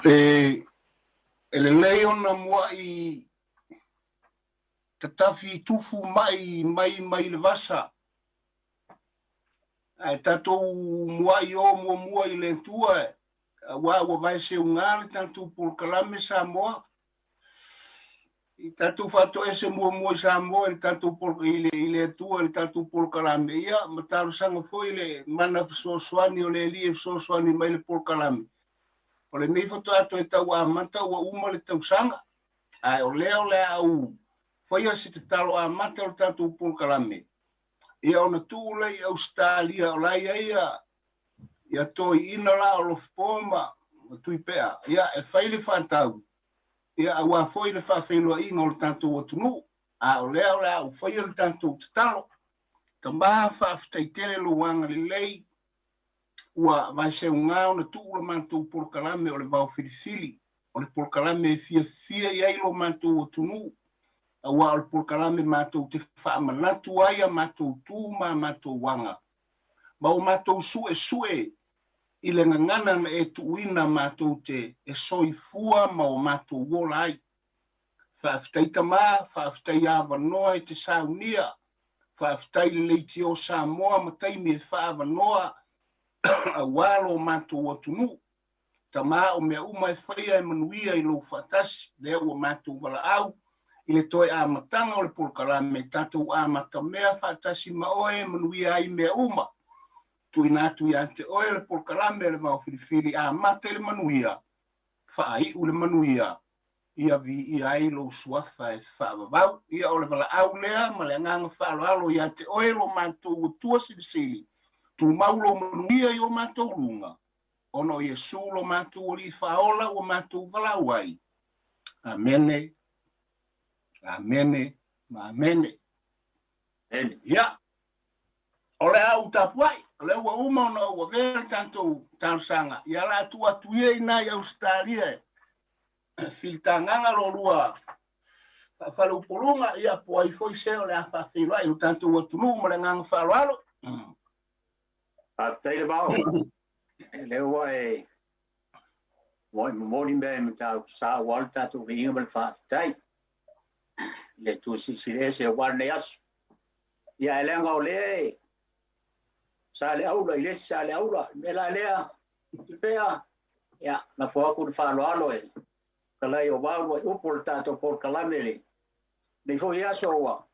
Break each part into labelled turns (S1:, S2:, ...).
S1: E lelei ona mua'i tatafi tufu mai mai mai le vasa. Ae tatou mua'i o muamua i le Atua, auā ua vaeseuga le tatou polokalame Samoa. I tatou faatoese muamua i Samoa i le tatou i le Atua i le tatou polokalame, ia ma talosaga foi le mana fesoasoani o le Alii e fesoasoani mai le polokalame. O lenei faatoa toe tau amata ua uma le tausaga. Ae o lea o le a ou faia se tatalo amata o le tatou polokalame. Ia ona tuu lea i Ausetalia o la e i ai ia toeaiina la o Lofipo ma Tuipea, ia e fai le faatau, ia auā foi le faafeiloaiga o le tatou atunuu. A o lea o le a ou faia le tatou tatalo. Tama, faafetai tele lou agalelei, ua vaeseuga ona tuu le matou polokalame o le Vao Filifili, o le polokalame e fiafia i ai lo matou atunuu, auā o le polokalame matou te faamanatu ai a matou tu ma a matou aga, ma o matou suesue i le gagana na e tuuina matou te e soifua ma o matou ola ai. Faafetai Tama, faafetai avanoa e te saunia, faafetai le leitio Samoa ma taimi e faaavanoa auā lo matou atunuu. Tama, o mea uma e faia e manuia i lou faatasi, lea ua matou valaau i le toe amataga o le polokalame, tatou amatamea faatasi ma oe e manuia ai mea uma. Tuuina atu ia te oe le polokalame le Vao Filifili, amata i le manuia, faaiu le manuia, ia viia ai lou suafa e faavavau. Ia o le valaau lea ma le agaga faaaloalo ia te oe lo matou Atua Silisili, tumau lou manuia i o matou luga, ona o Iesu lo matou Alii Faaola ua matou valaau ai. Amene, amene, ma amene. Ia, o le a ou tapuai, o lea ua uma ona ou avea le tatou talosaga, ia o le a tuu atu ia i ina i Ausetalia e filitagaga lo lua faafaleupoluga, ia po ai foi se o le a faafeiloai i lo tatou atunuu ma le agaga faaaloalo.
S2: Faafetai le Vao. Lea ua e momoli mea e mataupu sa aua le tatou viiga ma le faafetai i le Atua Silisili Ese aua lenei aso. Ia ae leaga o lea e sa le aula i le isi sa le aula, le mea la lea, pea, ia, lafo atu le faaaloalo e kalai o vau ai upu o le tatou polokalame le nei foi aso ua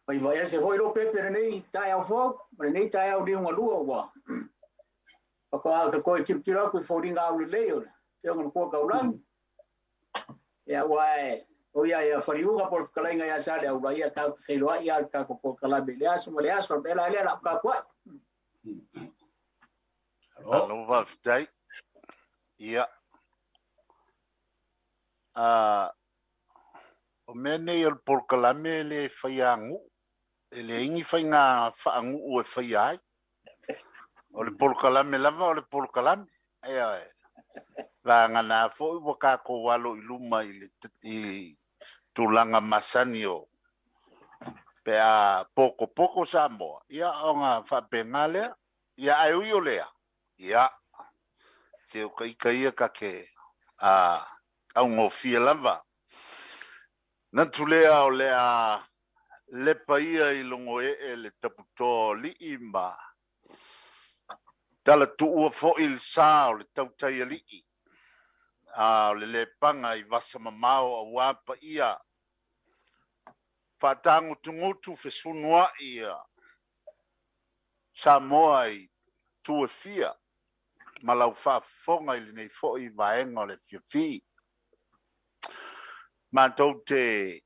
S2: faiva ese foi lou pepe lenei taeao fou ma lenei taeao liugalua ua faatoa ta toe tilotilo atu i foliga aulelei o le Afioga i le Matua Taulagi. Ia, aua e o ia ia Faliuga po o le fetalaiga ia Saleaula, ia tatou te feiloai lava i le tatou polokalame i le aso ma le aso. O le mea la lea o le a ou tapuai.
S3: Malo faafetai. Ia. O mea nei o le polokalame e le faia aganuu. E leai ni faiga faanuu e faia ai. O le polokalame lava o le polokalame. Ioe. Vagana foi ua tatou alo i luma i le i tulaga masani o pe a potopoto Samoa, ia ona faapena lea. Ia ae ui o lea, ia se o ka ita ia ta te augofie lava. Manatu lea o le a lepa ia i logoee le taputoa o alii ma talatuua foi le sa o le tautai alii, a o le lepaga i vasa mamao auā paia faatagutugutu fesunuai ia Samoa i tu e fia ma lau faafofoga i lenei foi vaega o le afiafi. Matou te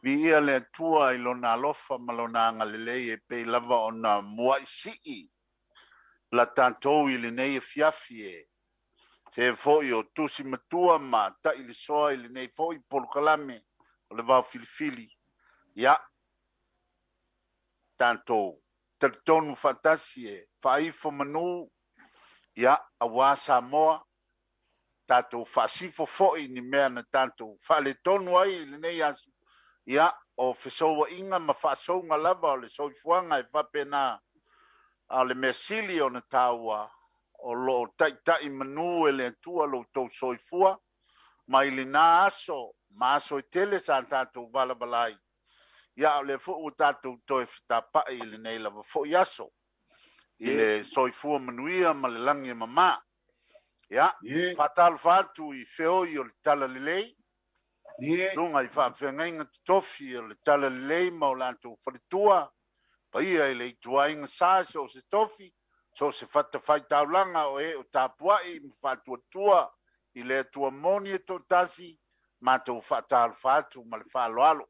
S3: viia le Atua i Lona alofa ma Lona agalelei e pei lava ona muai sii la tatou i lenei afiafi e se foi o tusi matua ma tailisoa i lenei foi polokalame o le Vao Filifili. Ia, tatou talitonu faatasi e faaifo manu, ia, auā Samoa, tatou faasifo foi ni mea na tatou faaletonu ai i lenei aso, ia, o fesouaiga ma faasouga lava o le soifuaga e faapena, a o le mea sili ona taua, O loo taitai manu e le Atua lo outou soifua mai lena aso ma aso e tele sa tatou valavala ai. Ia, o lea foi ua tatou toe fetapai i lenei lava foi aso i le soifua manuia ma le lagi e mamā. Ia, faatalofa atu i feoi o le Talalelei, susuga i faafeagaiga totofi o le Talalelei ma o latou faletua, paia i le ituaiga sa so o se tofi, so o se fatafaitaulaga o e o tapuai ma faatuatua i le Atua moni e toatasi, matou faatalofa atu ma le faaaloalo.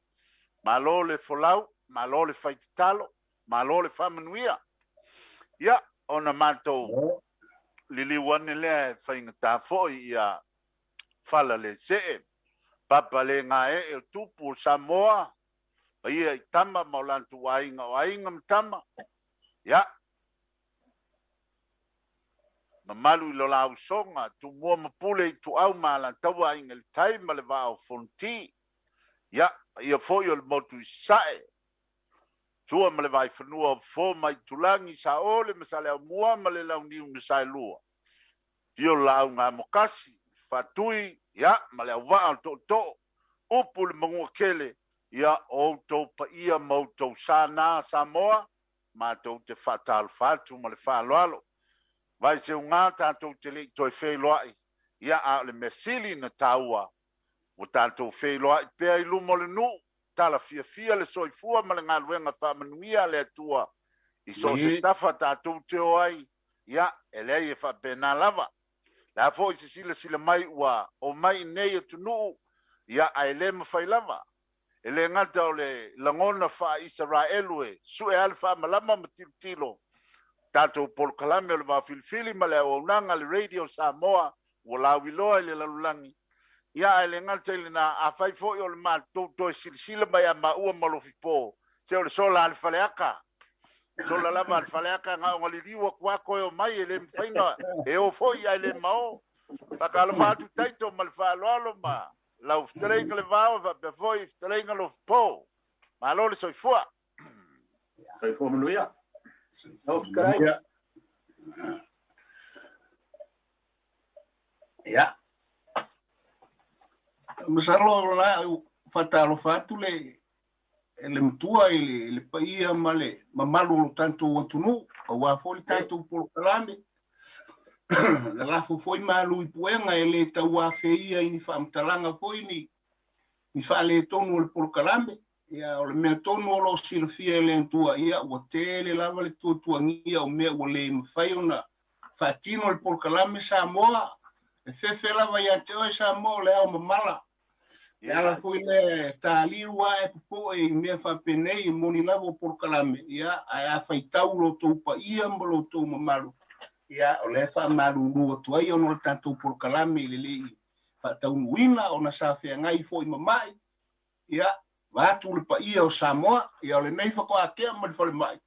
S3: Malo le folau, malo le faitatalo, malo le faamanuia. Ia, ona matou liliu ane lea e faigata foi ia fala le see, papa le gaee o tupu o Samoa, paia i tama ma o latou aiga o aiga ma tama. Ia, mamalu i lo la usoga, Tumua ma Pule i Tuau ma Alataua Aiga i le Tai ma le Vaa o Fonoti. Ia, paia foi o le motu i Sasae, Sua ma le Vaifanua o Fofo ma Itulagi, Saole ma Saleaaumua ma le Launiu na Saelua, afio le Laau na Amokasi, Faatui, ia, ma le auvaa o le Tootoo, upu i le Manuatele, ia, o outou paia ma outou sa na Samoa, matou te faatalofa atu ma le faaaloalo. Vai seuga tatou te le i toe feiloai, ia, a o le mea sili na taua, ua tatou feiloai pea i luma o le nuu, tala fiafia le soifua ma le galuega faamanuia a le Atua i so o se tafa tatou te o ai, ia, e leai e faapena lava. Le a foi se silasila mai ua omai i nei atunuu, ia, ae le mafai lava. E le gata o le lagona faa-Isaraelu e sue lava le faamalama ma tilotilo, tatou polokalame o le Vaofilifili ma le auaunaga a le Radio Samoa ua lauiloa i le lalolagi, ia, ae le gata i lena, afai foi o le matou toe silasila mai a maua ma Lofipo, se o le sola a le faleaka, sola lava a le faleaka, na ona liliu atu lava toe omai, e le mafai na e o foi ae le mao. Faatalofa atu Taito ma le faaaloalo ma lau fetalaiga le Vao, faapea foi fetalaiga Lofipo. Malo le soifua.
S2: Soifua manuia. Lau fetalai.
S1: Ia. Masalo la faatalofa atu le le matua i le paia ma le mamalu o lo tatou atunuu, aua foi le tatou polokalame. Le lafo foi malu i puega e le tauafeia i ni faamatalaga foi ni faaletonu o le polokalame. Ia, o le mea tonu o lo o silafia e le Atua, ia, ua tele lava le tuatuagia o mea ua le mafai ona faatino le polokalame Samoa. E fefe lava ia te oe Samoa o le ao mamala. E ala foi le taliu ae popoe i mea faapenei e moni lava o polokalame, ia, ae a faitau lo tou paia ma lo tou mamalu, ia, o lea faamalulu atu ai ona o le tatou polokalame i le lei faataunuuina ona sa feagai foi ma mai, ia, vaeatu le paia o Samoa, ia, o lenei faatoa tea ma le falemai,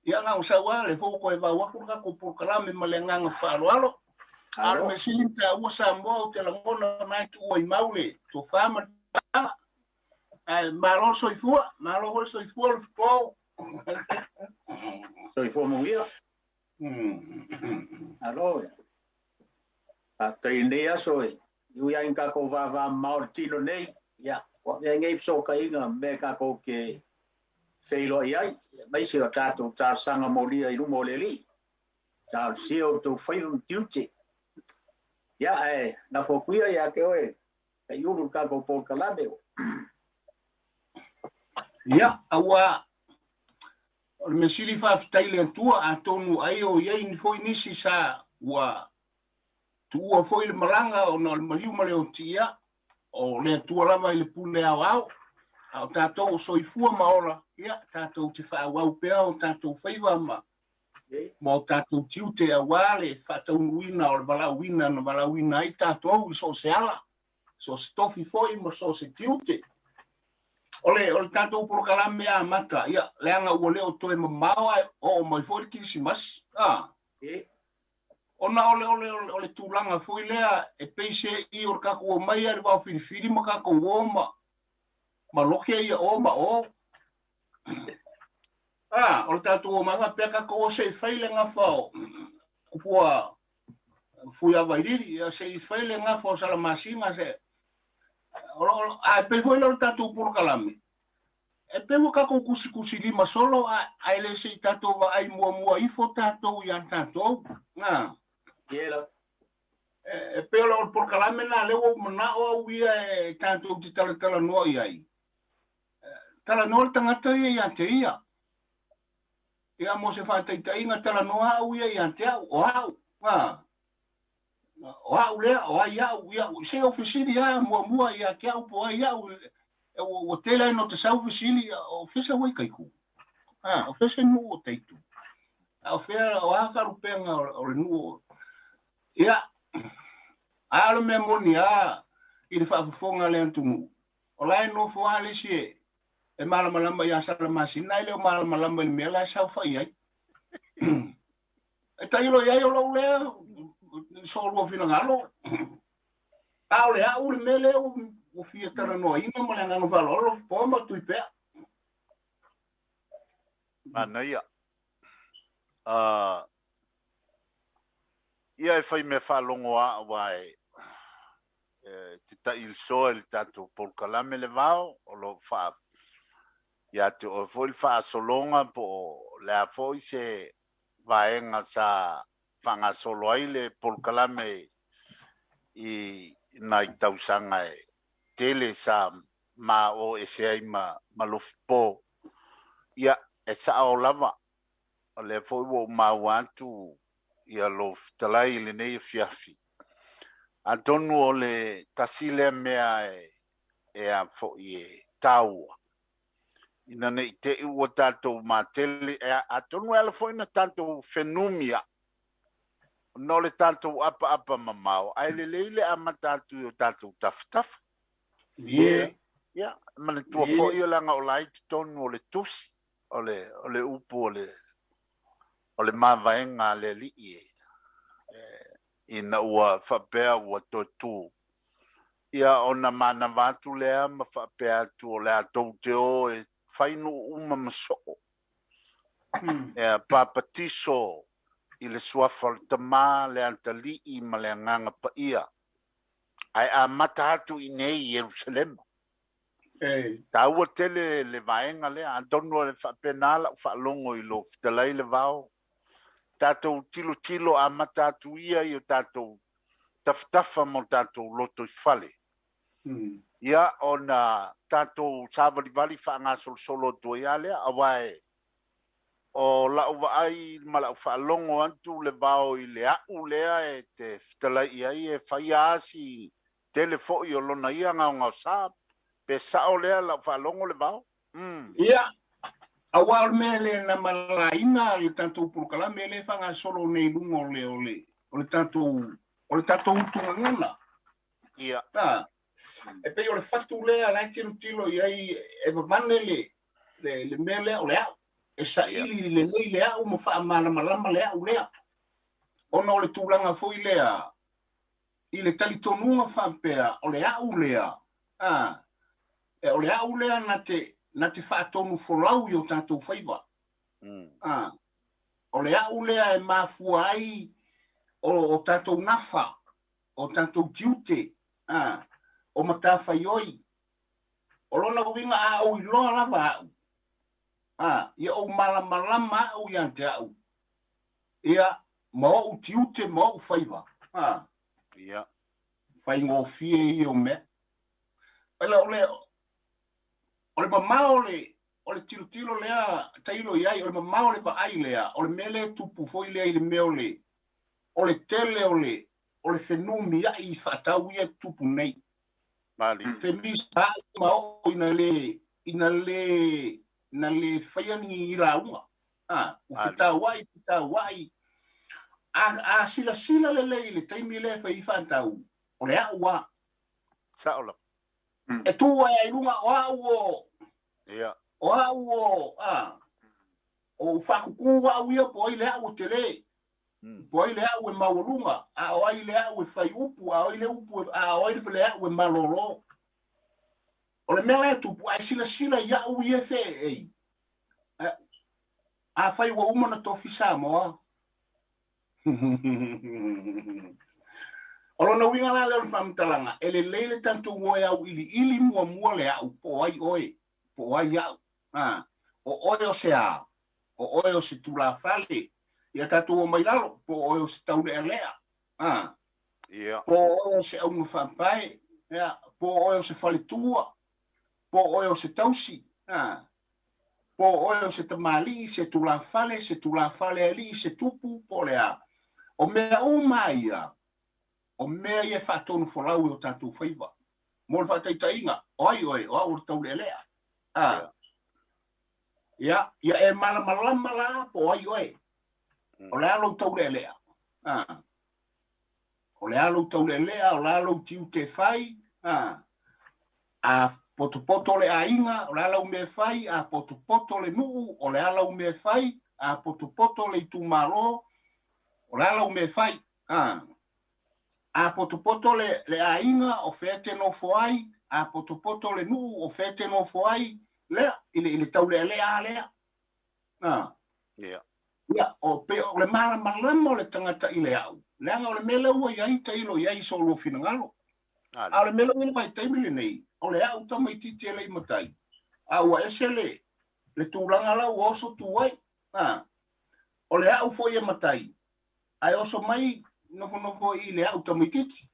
S1: ia, na o sau lava le foi toe vau atu le tatou polokalame ma le agaga faaaloalo. A o le mea sili na taua Samoa, ou te lagona na e tuua i mau le tofa ma le faautaga. Ae malo le soifua, malo foi le soifua le popo.
S2: Soifua manuia. Alo. Faafetai i lenei aso e ui ai ina tatou vavamamao i le tino nei, ia, ua avea nei fesootaiga ma mea tatou te feiloai ai, aemaise o tatou talosaga molia i luma o le Alii. Talosia outou faiva ma tiute. Ia, ae lafo atu ia ia te oe, Taiulu, le tatou polokalame.
S1: Ia, aua o le mea sili faafetai i le Atua, atonu ai o i ai ni foi nisi sa ua tuua foi le malaga ona o le maliu ma le otia, o le Atua lava i le pule aoao, a o tatou o soifua ma ola, ia, tatou te faaauau pea o tatou faiva ma o tatou tiute aua le faataunuuina o le valaauina na valaauina ai tatou i so o se ala, so o se tofi foi ma so o se tiute. O le tatou polokalame amata, ia, leaga ua le o toe mamao ae oo mai foi le Kirisimasi. Ona o le tulaga foi lea e pei se i o le tatou omai a le Vaofilifili ma tatou o ma loke ia o ma o. O le tatou omai faapea tatou o se i fai le gafa o kupua Fuiavailili, ia se i fai le gafa o Salamasina se ae pei foi lea o le tatou polokalame, e pei ua tatou tusitusilima solo ae le se i tatou vaai muamua ifo tatou ia tatou. Na.
S2: Ia
S1: E pei o le polokalame lena lea ua ou manao au ia e tatou te talatalanoa i ai. Talanoa le tagata ia ia te ia. Ia mo se faataitaiga, talanoa au ia ia te au, o au. Na. O au lea, o ai au, ia, se o fesili lava muamua ia te au po o ai au, ua tele ai no te sau fesili, o fea sau ai taitu? O fea se nuu o taitu? A o fea, o a faalupega o le nuu? Ia, a o le mea moni lava i le faafofoga a le atunuu, o la e nofo lava le isi e malamalama ia Salamasina, ae le o malamalama i le mea la e saofai ai. E tailo i ai o lou lea soolua finagalo. A o le au le mea lea ua fia talanoaina ma le agaga faaaloalo, po ma tui pea.
S3: Manaia. Ia e fai mea faalogo a aua e te tailisoa i le tatou polokalame le vao, o lo o faa ia te oe foi le faasologa po o le a foi se vaega sa faagasolo ai le polokalame i nai tausaga e tele sa ma o ese ai ma Lofipo. Ia, e sao lava, o lea foi ua ou maua atu ia lou fetalai i lenei afiafi. Atonu o le tasi lea mea e a foi e taua, ina ne i te i ua tatou matele, atonu e ala foi na tatou fenumia, ona o le tatou apaapa mamao, ae lelei le amata atu i o tatou tafatafa. Ia, manatua foi o leaga o la i totonu o le tusi, o le upu o le mavaega a le alii ina ua faapea ua toe tu. Ia ona manava atu lea ma faapea atu o le a tou te o e fai nuu uma ma soo. Ia papatiso i le suafa o le tama, le atalii ma le agaga paia. Ae amata atu i nei Ierusalema. Taua tele le vaega lea, atonu o le faapena lau faalogo i lou fetalai le vao. Tatou tilotilo amata atu ia i o tatou tafatafa ma o tatou loto i fale. Ia ona tatou savalivali faagasolosolo atu ai lea, aua e o lau vaai ma lau faalogo atu le vao i le au lea e te fetalai i ai e fai asi tele foi o lona ia gaogaosa. Pe sao lea lau faalogo le vao?
S1: Ia, aua o le mea le na malaina le tatou polokalame le faagasolo nei luga o le tatou utugagana.
S3: Ia.
S1: E pei o le fatu lea la e tilotilo i ai e vavane le mea lea o le au. E saili lelei le au ma faamalamalama le au lea. Ona o le tulaga foi lea i le talitonuga faapea o le au lea. O le au lea na te faatonu folau i o tatou faiva. O le au lea e mafua ai o tatou nafa, o tatou tiute, o matafaioi. O lona uiga a ou iloa lava au. Ia ou malamalama au ia te au. Ia, ma ou tiute ma ou faiva.
S3: Ia.
S1: Faigofie ia o mea. O le mamao o le tilotilo lea tailo i ai, o le mamao o le vaai lea, o le mea lea tupu foi lea i le mea o le tele o le fenumiai faatau ia tupu nei.
S3: Mali.
S1: Femisa ma o ina le faia ni lauga. Ua fetauai. A silasila lelei le taimi lea fai faatau, o le au a.
S3: Sao lava.
S1: E tu ai i luga o au o.
S3: Ia.
S1: O au o, o whakuku au ia po ai le au te le. Po ai le au e maualunga, a o ai le au e whai upu, a o ai le upu, a o ai le au e malolo. O le mea lea tupu, ai sila sila i au i e whe ei. A whai ua uma na tofi Samoa. O lona uiga la lea o le faamatalaga, e lelei le tatou o e auiliili muamua le au, po o ai oe, po o ai au. O oe o se a, o oe o se tulafale, ia tatou o mai lalo, po o oe o se taulealea, po o oe o se auga faapae, po o oe o se faletua, po o oe o se tausi, po o oe o se tamalii, se tulafale, se tulafale alii, se tupu, po o le a. O mea uma ia, o mea ia e faatonufolau i o tatou faiva. Mo le faataitaiga, o ai oe, o au o le taulealea. Ia, ia e malamalama la po o ai oe. O le a lou taulealea. O le a lou taulealea, o le a lou tiute fai. A potopoto le aiga, o le a lau mea fai. A potopoto le nuu, o le a lau mea fai. A potopoto le itumalo, o le a lau mea fai. A potopoto le aiga, o fea te nofo ai. A potopoto le nuu, o fea te nofo ai. Lea, i le taulealea lea. Ia, o pe o le malamalama o le tagata i le au. Leaga o le mea lea ua i ai tailo i ai i so lua finagalo. A o le mea lea ua i le vaitaimi lenei, o le au tamaitiiti e le i matai. A ua ese le tulaga la ua oso tu ai. O le au foi e matai, ae oso mai nofonofo i le au tamaitiiti.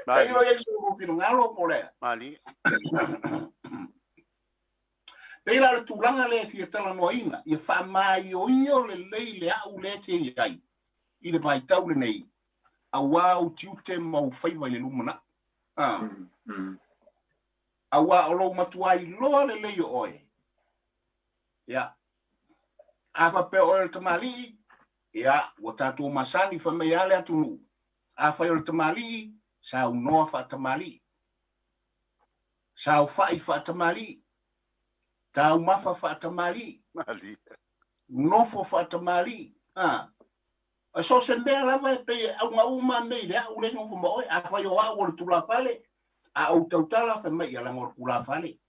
S1: Tailo i ai so lua finagalo po lea.
S3: Mali.
S1: Pei la le tulaga lea e fia talanoaina, ia faamaioio lelei le au lea te i ai i le vaitau lenei, auā ou tiute ma ou faiva i le lumanai. Auā o lou matua iloa lelei o oe. Ia, a faapea oe o le tamalii, ia, ua tatou masani fai mai lava le atunuu. Afai o le tamalii, saunoa faatamalii. Saofai faatamalii. Taumafa faatamalii. Nofo faatamalii. So se mea lava e pei e auga uma mea i le au le nofo ma oe. Afai o au o le tulafale, a ou tautala fai mai ia leaga o le tulafale.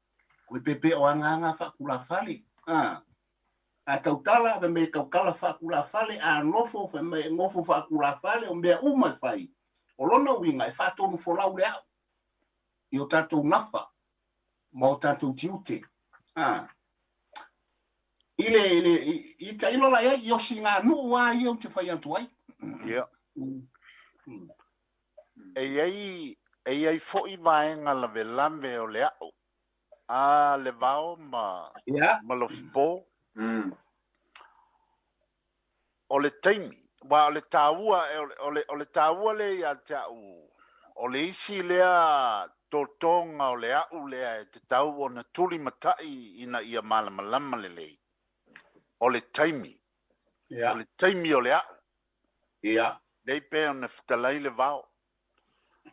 S1: Koe pepe o agaga faatulafale. A tautala fai mai e tautala faatulafale. A nofo fai mai e nofo faatulafale. O mea uma e fai. O lona uiga e faatonufolau le au i o tatou nafa ma o tatou tiute. I le i tailo la iai i o siganuu lava ia ou te fai atu ai.
S3: Ia. E i ai e i ai foi vaega lavelave o le au a le vao ma ma Lofipo. O le taimi, aua o le taua, o le taua lea ia te au, o le isi lea totoga o le au lea e tatau ona tulimatai ina ia malamalama lelei, o le taimi. O le taimi o le au. Lea pei ona fetalai le vao.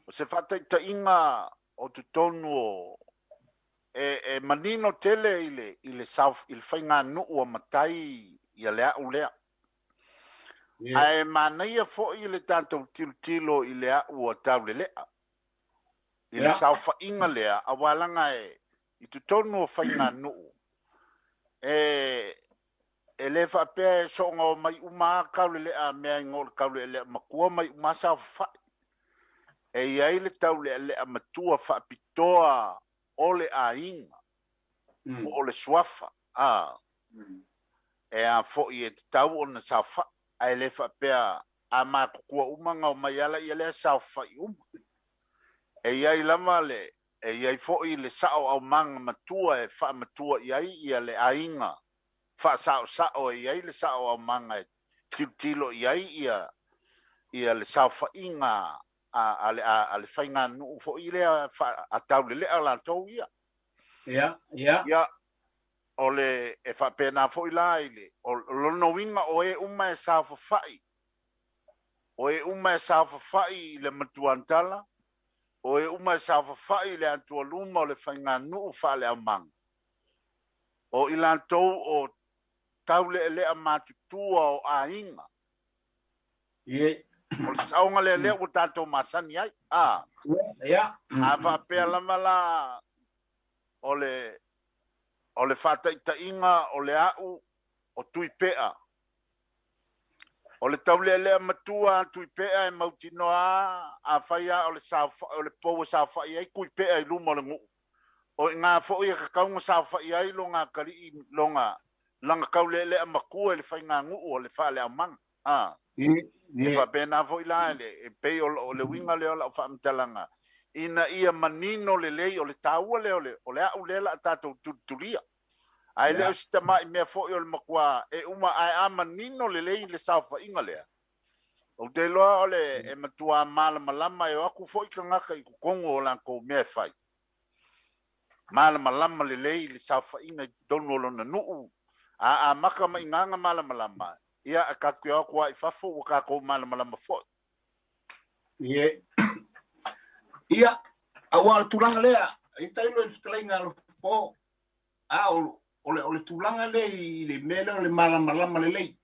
S3: O se faataitaiga o totonu o e manino tele i le i le i le faiganuu a matai ia le au lea. Ae manaia foi le tatou tilotilo i le au a Taulelea. I le saofaiga lea, aua leaga e i totonu o faiganuu, e e le faapea e soona omai uma lava Taulelea mea igoa o le Taulelea matua mai uma lava saofafai. E i ai le Taulealea matua faapitoa o le aiga, po o le suafa, e a foi e tatau ona saofai, ae le faapea a matutua uma ona omai lava laia lea saofai uma. E i ai lava le, e i ai foi le sao aumaga matua e faamatua i ai ia le aiga faasaosao, e i ai le sao aumaga e tilotilo i ai ia ia le saofaiga a le a le faiganuu foi lea a Taulelea latou ia.
S1: Ia, ia.
S3: Ia, o le e faapena foi la i le o lona uiga o e uma e saofafai, o e uma e saofafai i le matuantala, o e uma e saofafai i le atualuma o le faiganuu faaleaumaga, o i latou o Taulealea matutua o aiga. O le saoga lea lea ua tatou masani ai. A faapea lava la o le o le faataitaiga o le au o Tuipea. O le taulealea matua a Tuipea e mautinoa afai a o le o le pou e saofai ai Tuipea i luma o le nuu. O iga foi e tatau ona saofai ai loga atalii loga laga taulealea matua i le faiganuu o le faaleaumaga. E faapena foi la e pei o le uiga lea o lau faamatalaga ina ia manino lelei o le taua lea o le au lea la tatou tulitulia. Ae le o se tama'i mea foi o le matua e uma ae a manino lelei le saofaiga lea. Ou te iloa o le e matua malamalama e o atu foi tagata i totonu o latou mea e fai. Malamalama lelei le saofaiga i totonu o lona nuu. A amata mai i na malamalama, ia e tatou te o atu lava i fafo ua tatou malamalama foi.
S1: Ie. Ia, auā o le tulaga lea, e tailo i le fetalaiga a Alofipo, a o le tulaga lea i le mea lea o le malamalama lelei.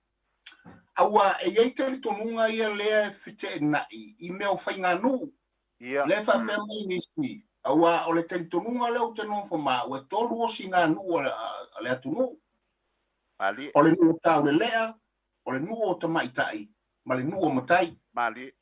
S1: Aua e i ai talitonuga ia lea e feteenai i mea o faiganuu. Lea faapea mai nisi, aua o le talitonuga lea ou te nofo ma au, e tolu osiganuu a le atunuu.
S3: Malie.
S1: O le nuu o taulelea, o le nuu o tamaitai, ma le nuu o matai.
S3: Malie.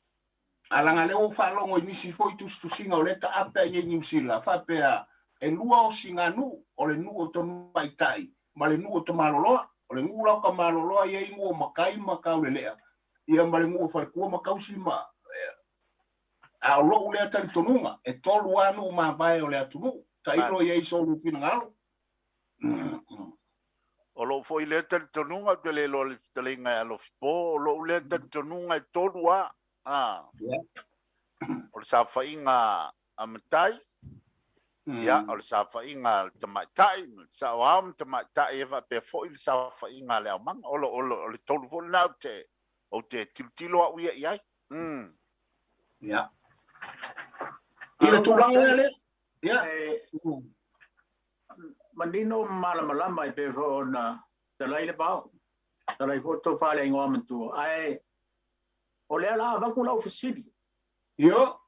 S1: A laga lea ua faalogo i nisi foi tusitusiga o lea taape ai nei Niu Sila, faapea e lua osiganuu, o le nuu o tamaitai ma le nuu o tamaloloa. O le nuu la o tamaloloa e i ai nuu o matai ma taulelea, ia ma le nuu o faletua ma tausi ma. A o lou lea talitonuga, e tolu lava nuu mavae o le atunuu. Tailo i ai so finagalo.
S3: O lou foi lea talitonuga, ou te le iloa le fetalaiga e Alofipo, o lou lea talitonuga e tolu lava. O le saofaiga a matai, ia, o le saofaiga a le tamaitai, ma le saoao ma tamaitai e faapea foi le saofaiga a le aumaga. O le tolu foi lena ou te tilotilo au ia i ai.
S1: Ia. I le tulaga lea lea. Ia.
S2: Manino malamalama e pe ona talai le vao. Talai foi to fale ingoa matua. Ae o lea la avatu lau fesili.
S1: Io.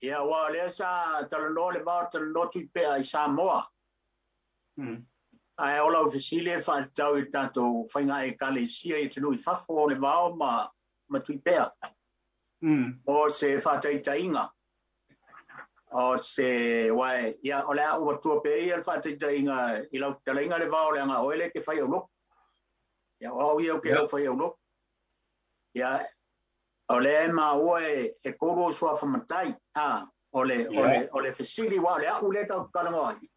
S2: Ia ua o lea sa talanoa le vao talanoa Tuipea i Samoa. Ae o lau fesili e faatatau i tatou faiga ekalesia i atunuu i fafo o le vao ma Tuipea. O se faataitaiga. O se uae, ia o le a ou atua pea ia le faataitaiga i lau fetalaiga le vao leaga oe le te fai aulotu. Ia o au ia o ke au fai aulotu. Ia o lea e maua e tolu o suafa matai. O le fesili ua o le au le tau talanoa ai.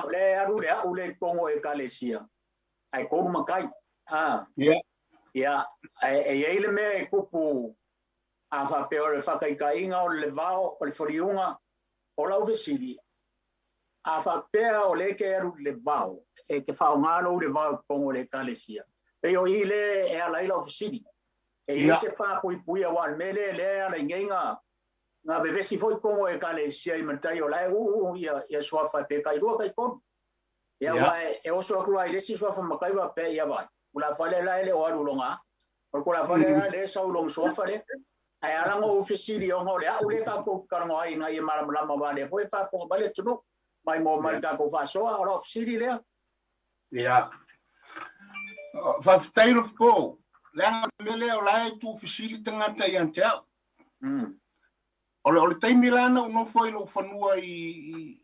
S2: O le alu le au le i totonu o ekalesia. Ae tolu matai. Ia, e i ai le mea e tupu a faapea o le faataitaiga o le vao, o le foliuga, o lau fesili, a faapea o le ke alu i le vao, e te faaaoga lou le vao i totonu o le ekalesia. Pei o i le e ala ai lau fesili. E i ai se papuipuia ua o le mea lea lea e ala i nei nga vevesi foi totonu o ekalesia i matai o la e uu ia suafa pe kai lua kai tolu. Ia ua e oso atu la i le isi suafa matai faapea ia vai. Ula fale la e le o alu longa. O le kula fale la le sau long suafa le. Ae ala ngo ou fesili ona o le au le tatou talanoa ai ina ia malamalama wa lea foi faafofoga mai le atunuu mai mo mai tatou faasoa o lau fesili lea.
S1: Ia. Faafetai Lofipo. Leaga le mea lea o la e tuufesili tagata ia te au. O le taimi la na ou nofo ai lou fanua i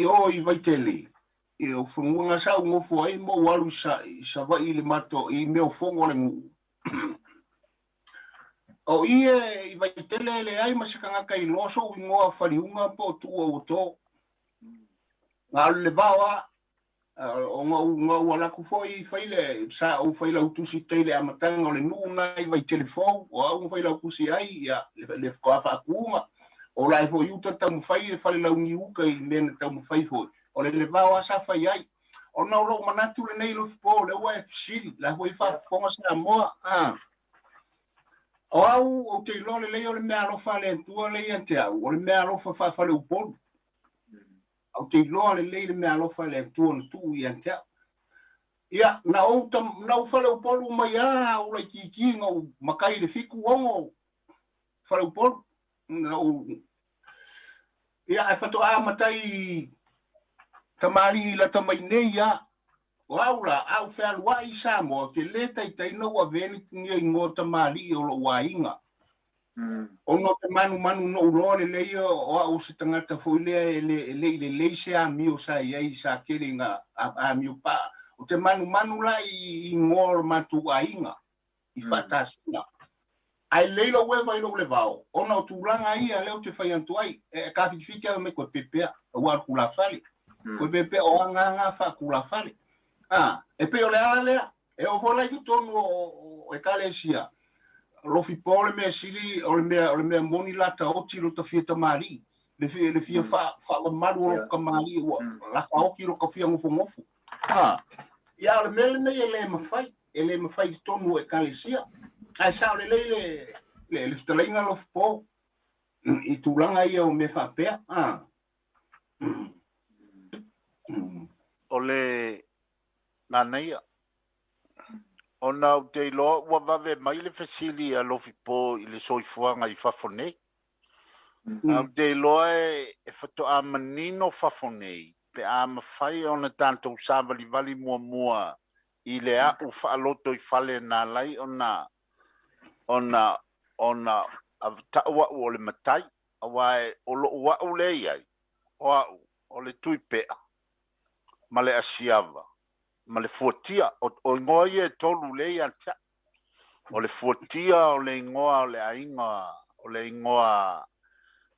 S1: o i Vaitele. I o fanua nga sa ou nofo ai ma ou alu i Savaii i le mato i mea o fono o le nuu. O i e i Vaitele le ai ma se tagata i loa so'u igoa faliuga po o tuua ua to. Na o le vao a o nga ou ala atu foi fai le sa ou fai lautusi tai le amataga o le nuu na i Vaitele fou o au na fai lautusi ai ia le faatoa faatuga. O la e foi uta taumafai le fale launi uka i mea na taumafai foi. O le levao a sa fai ai. Ona o lou manatu lenei Lofipo lea ua e fesili la foi faafofoga Samoa. O au ou te iloa lelei o le mea alofa a le Atua lea ia te au, o le mea alofa faafaleupolu. Ou te iloa lelei le mea alofa a le Atua na tuu ia te au. Ia, na ou faleupolu mai a ou laitiiti na ou matai i le 76 faleupolu. Na ou ia, ae faatoa matai tamalii lata mai nei a. O au la, a ou fealuai i Samoa, ou te lē taitai ona ou avea ni ni igoa tamalii o lou aiga. Ona ou te manumanu na ou iloa lelei o au o se tagata foi lea e le e le i lelei se amio sa i ai sa tele ina amio pa'a. Ou te manumanu la i igoa o le matou aiga i faatasina. Ae lelei lou eva i lou levao, ona o tulaga ia lea ou te fai atu ai, e tafitifiti lava mai koe pepea, aua o le tulafale. Koe pepea o aga aga faatulafale. A, e pei o le ala lea, e oo foi la i totonu o ekalesia, lofi po le mea sili, o le mea, o le mea moni lata oti lo ta fia tamalii, le fia, le fia faamamalu o lo tamalii ua lata oti lo ta fia nofonofo. A, ia o le mea lenei e le mafai, e le mafai i totonu o ekalesia. Ae sao lelei le fetalaiga lofi po i tulaga ia o mea faapea. A.
S3: O le manaia, ona ou te iloa ua vave mai le fesili a Lofipo i le soifuaga i fafo nei. Ae ou te iloa e faatoa manino fafo nei pe a mafai ona tatou savalivali muamua i le a'u faaloto i fale na ala ai ona ona ona ta'u a'u o le matai, auā o lo'u a'u lea i ai, o a'u o le Tuipea ma le Asiava ma le Fuatia. O igoa ia e tolu lea ia te a'u. O le Fuatia o le igoa o le aiga, o le igoa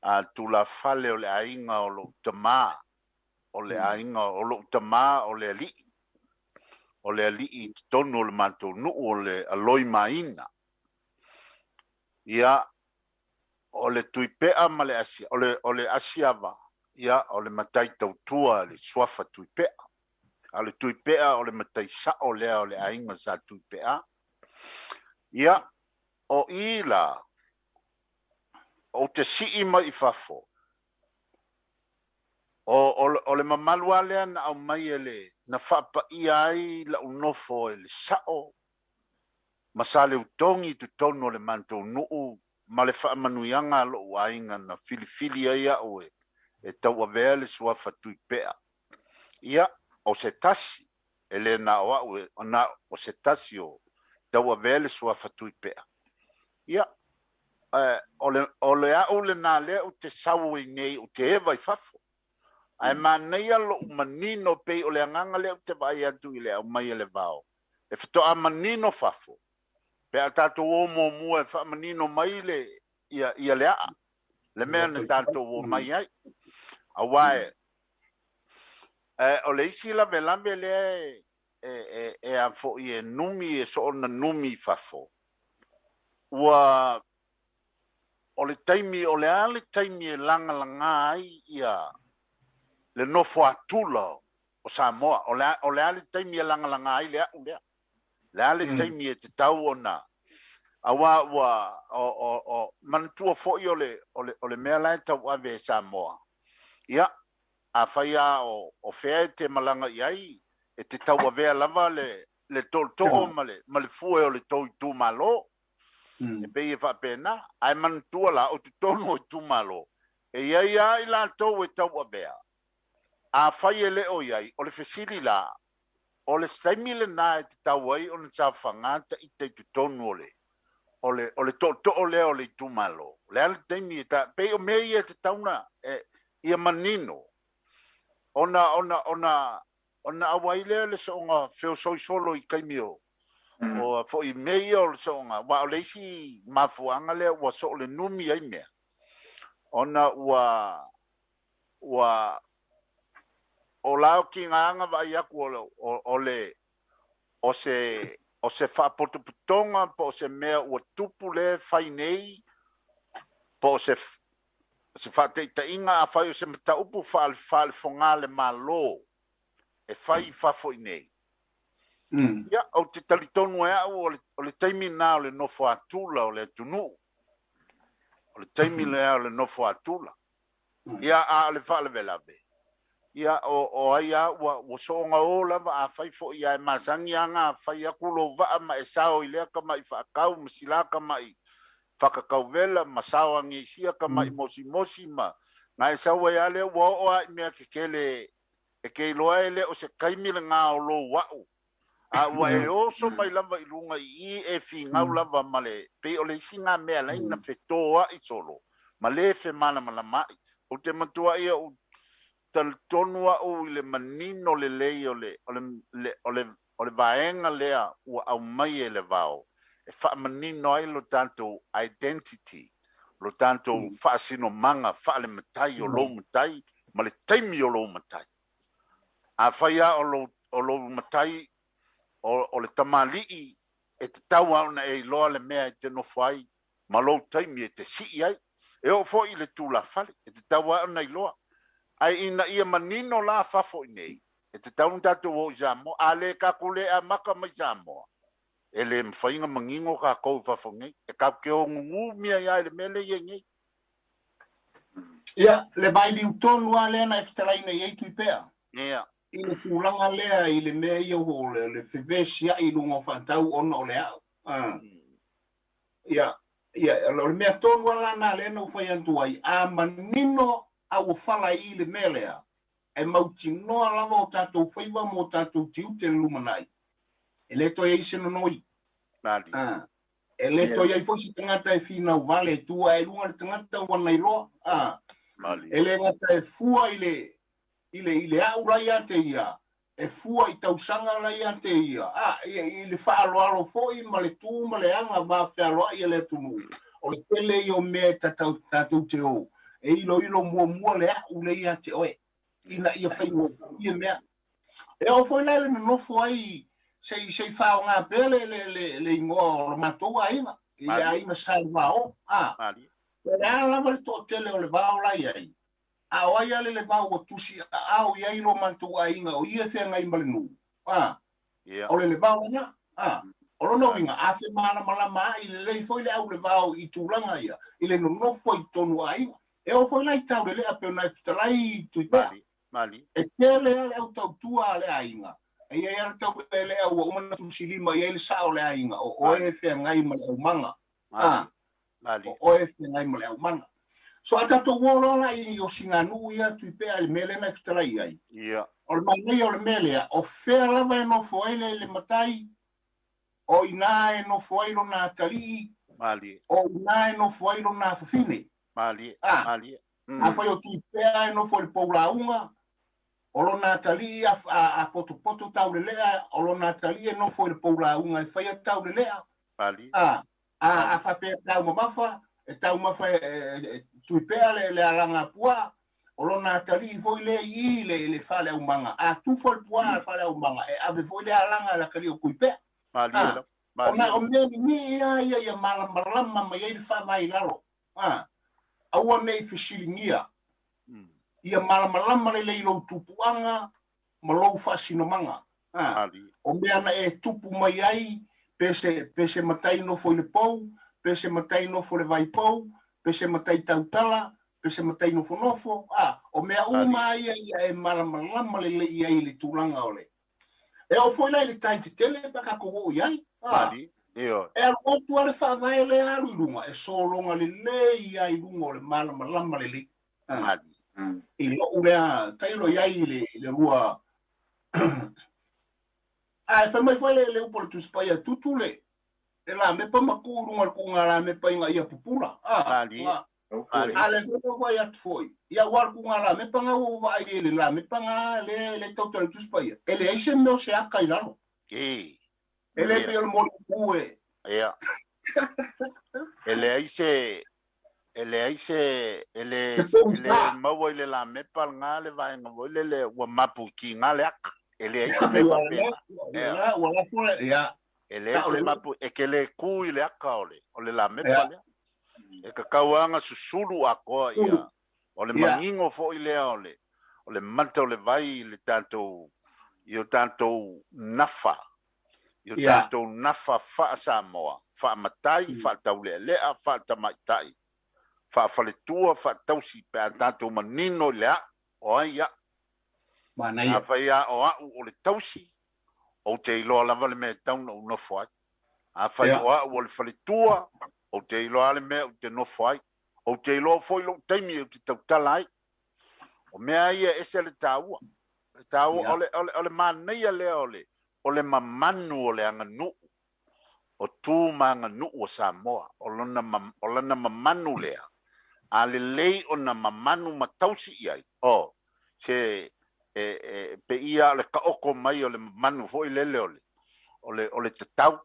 S3: a tulafale o le aiga o lo'u tamā, o le aiga o lo'u tamā o le alii, o le alii i totonu o le matou nuu o le Aloimaina. Ia, o le Tuipea ma le Asia, o le Asiava, ia, o le matai tautua le suafa Tuipea. A o le Tuipea o le matai sa'o lea o le aiga sa Tuipea. Ia, o i la, ou te sii mai i fafo, o le mamalu lava lea na aumai e le, na faapaia ai la'u nofo e le sa'o ma Saleutogi i totonu o le matou nuu ma le faamanuiaga a lo'u aiga na filifili ai a'u e tauavea le suafa Tuipea. Ia, o se tasi, e lē na o a'u na o se tasi o tauavea le suafa Tuipea. Ia, o le a'u lenā lea ou te sau ai nei ou te eva i fafo. Ae manaia lo'u manino pei o le agaga lea ou te vaai atu i le aumai e le vao. E faatoa manino fafo, pe a tatou o muamua e faamanino mai le, ia, ia le aa, le mea na tatou omai ai. Auā o le isi lavelave lea e a foi e numi e soona numi i fafo, ua o le taimi, o le a le taimi e lagalagā ai ia le nofo atula o Samoa, o le a le taimi e lagalagā ai le a'u lea, le a le taimi e tatau ona, auā ua o manatua foi o le mea la e tauave e Samoa. Ia, afai lava o fea e te malaga i ai, e te tauavea lava le tootoo ma le fue o le tou itumalo. E pei e faapena, ae manatua la o totonu o itumalo, e i ai lava i latou e tauavea. Afai e le o i ai, o le fesili la, o le taimi lenā e tatau ai ona saofagā taita i totonu o le tootoo lea o le itumalo. O le a le taimi e ta, pei o mea ia e tatau ona ia manino, ona auai lea le soonga feosoisolo i taimi o foi mea ia o le soonga, aua o le isi mafuaaga lea ua soo le numi ai mea, ona ua o la o kigāga vaai atu o le o se faapotopotoga po o se mea ua tupu lea e fai nei, po o se faataitaiga afai o se mataupu faalefogā le Malo e fai i fafo i nei. Ia, ou te talitonu e a'u o le taimi lenā o le nofo atula o le atunuu. O le taimi lea o le nofo atula. Ia, a o le faalavelave, ia, o ai lava ua soona o lava afai foi ae masani aga fai atu lou vaa ma e sao i lea tama'i faatau ma silā tama'i fakatauvela ma sao age i sia tama'i mosimosi ma na e sau ai lava lea ua oo lava i mea tetele E te iloa e le o se taimi lena o lou a'u, a ua e oso mai lava i luga i i e figau lava ma le pei o le isi gā mea lai na fetoa'i solo ma lē femalamalama'i. Ou te matua'i o'u talitonu a'u i le manino lelei o le o le o le o le vaega lea ua aumai e le vao e faamanino ai lo tatou identity, lo tatou faasinomaga faalematai o lou matai ma le taimi o lou matai. Afai a o lou matai o le tamalii, e tatau a ona e iloa le mea e te nofo ai ma lou taimi e te sii ai. E oo foi i le tulafale, e tatau a ona iloa. Ae ina ia manino la fafo i nei, e tatau ona tatou o i Samoa. A le tatou le amata mai Samoa, e le mafai ona manino tatou i fafo nei. E tatou te o gugū mea ia i le mea lea e i ai nei.
S1: Ia, le vailiu tonu lava lea na e fetalaina i ai Tuipea.
S3: Ia.
S1: I le tulaga lea i le mea ia o le fevesiai i luga o faatau ona o le a'u. Ia, ia, o le mea tonu lava lana lea na ou fai atu ai, a manino a ua fala i i le mea lea, e mautinoa lava o tatou faiva ma o tatou tiute i le lumanai. E le toe i ai se nonoi.
S3: Mali.
S1: E le toe i ai foi se tagata e finau vale e tu ae i luga le tagata ua na iloa.
S3: Mali.
S1: E le gata e fua i le i le i le a'u la ia te ia, e fua i tausaga la ia te ia, i le faaaloalo foi ma le tu ma le aga vafealoai a le atunuu. O le tele ia o mea e tatau tatou te o e iloilo muamua le a'u lea ia te oe, ina ia faigofie mea. E oo foi la i le nonofo ai se i faaaoga pea le le le le igoa o le matou aiga, i le aiga sa le Vao. O le a lava le toatele o le vao la i ai, a o ai a le levao ua tusi aao i ai lo matou aiga o ia e feagai ma le nuu. O le levao lena. O lona uiga, a femalamalama ai lelei foi le au levao i tulaga ia, i le nonofo i totonu o aiga. E oo foi la i taulelea pei ona e fetalai Tuipea.
S3: Mali. Mali.
S1: E tele lava le au tautua a le aiga. E i ai lava le taulelea ua uma ona tusilima i ai le sao o le aiga, o oe e feagai ma le aumaga.
S3: Mali. Mali.
S1: O oe e feagai ma le aumaga. So a tatou o loa la i osiganuu ia Tuipea i le mea lea na e fetalai i ai.
S3: Ia.
S1: O le manaia o le mea lea, o fea lava e nofo ai le matai, o i ina e nofo ai lona atalii,
S3: Mali.
S1: o i ina e nofo ai lona afafine.
S3: Mali. Mali.
S1: Afai o Tuipea e nofo i le poulauga, o lona atalii a potopoto taulelea, o lona atalii e nofo i le poulauga e faia taulelea.
S3: Mali.
S1: A faapea taumamafa, e taumafa e Tuipea le alaga puaa, o lona atalii foi lea i i le faleaumaga. A tufa le puaa a le faleaumaga, e ave foi le alaga a le atalii o Tuipea.
S3: Mali.
S1: Ona o mea ninii lava ia ia malamalama mai ai le faavae i lalo. Aua ne i fesiligia. Ia malamalama lelei lou tupuaga ma lou faasinomaga. O mea na e tupu mai ai, pe se matai nofo i le pou, pe se matai nofo i le vaipou, pe se matai tautala, pe se matai nofonofo. O mea uma ia ia e malamalama lelei i ai i le tulaga o le. E oo foi la i le tai tetele pe a tatou oo i ai.
S3: Mali. Ioe.
S1: E alu atu lava le faavae lea alu i luga, e sologa lelei lava i luga o le malamalama lelei.
S3: Mali.
S1: I lou lea tailo i ai i le lua. A e fai mai foi le upu o le Tusi Paia, tutu le lamepa ma tuu i luga o le tuuga lamepa ina ia pupula.
S3: Mali.
S1: A le foi na fai atu foi, ia ua le tuuga lamepa nga ua ou vaai i le lamepa nga le tautala i le Tusi Paia, e leai se mea o se aka i lalo. E le pei o le moli upu e.
S3: Ia. E leai se e leai se e le e le maua i le lamepa lena le vaega foi lele ua mapu i kiga le aka. E leai se mea faapena.
S1: Ia, ua lafo le, ia.
S3: E leai se mapu e ke le ku i le aka o le lamepa lea. E tatau lava ona susulu atoa ia. O le manino foi lea o le mata o le vai i le tatou i o tatou nafa. I o tatou nafa faa-Samoa, faamatai, faataulealea, faatamaitai, faafaletua, faatausi, pe a tatou manino i le a'u, o ai a'u.
S1: Manaia.
S3: Afai a o a'u o le tausi, ou te iloa lava le mea e tatau ona ou nofo ai. Afai o a'u o le faletua, ou te iloa le mea ou te nofo ai. Ou te iloa foi lou taimi ou te tautala ai. O mea ia e ese le taua. E tāua, o le, o le, o le manaia lea o le, o le mamanu o le aganuu, o tu ma aganuu o Samoa, o lona, o lana mamanu lea, a lelei ona mamanu ma tausi i ai, o, se, e, e, pe ia o le taoto mai o le mamanu foi lele o le, o le, o le tatau.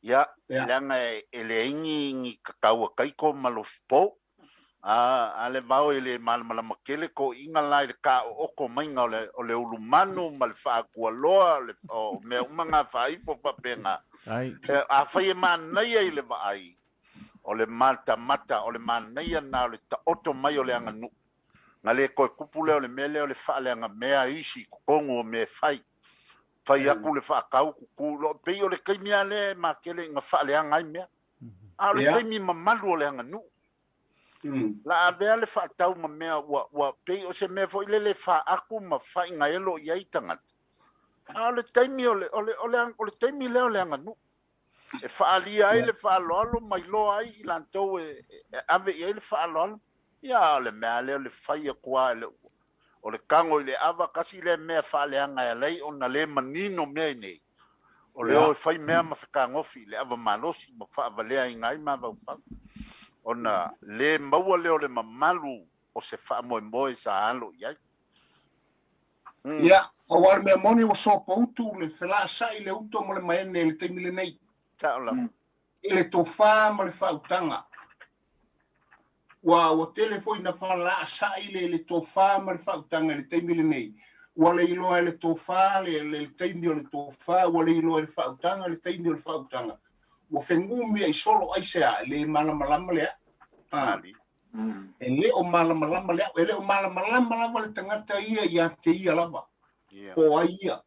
S3: Ia, leaga e leai ni, ni tatau a taito ma lofipo. A, a le vao e le malamalama tele toeaiina la i le taooto maiga o le, o le ulumanu ma le faatualoa, o, le, o mea uma ngā faaifo faapena.
S4: Ai.
S3: E, afai e manaia i le vaai, o le matamata, o le manaia na o le taoto mai o le aganuu. Na le toe tupu lea o le mea lea o le faaleagamea isi i totonu o mea e fai. Fai atu le faatau tutu lo pei o le taimi lava lea e matele ina faaleaga ai mea. A o le taimi mamalu o le aganuu. La avea le faatau ma mea ua, ua pei o se mea foi lele e faaaku ma faaigaelo i ai tagata. A o le taimi o le, o le, o le, o le taimi lea o le aganuu. E faaalia ai le faaaloalo ma iloa ai i latou e, e ave i ai le faaaloalo. Ia, o le mea lea o le fai atu lava e le, o le tago i le ava, tasi lea mea faaleaga e ala ai ona le manino mea i nei. O le o e fai mea ma fetagofi i le ava malosi ma faavaleaina ai mafaufau. Ona le maua lea o le mamalu o se faamoemoe sa alo i ai.
S1: Ia, aua o le mea moni ua sopoutu le felaasa'i le uto ma le maene i le taimi lenei.
S3: Sao lava.
S1: I le tofā ma le faautaga. Ua, ua tele foi ina felaasa'i le, le tofā ma le faautaga i le taimi lenei. Ua le iloa e le tofā le, le, le taimi o le tofā, ua le iloa e le faautaga le taimi o le faautaga. Ua fegumia'i solo aisea, e le malamalama le a'u. Ah. E le o malamalama le a'u, e le o malamalama lava le tagata ia iā te ia lava. Po o ai ia.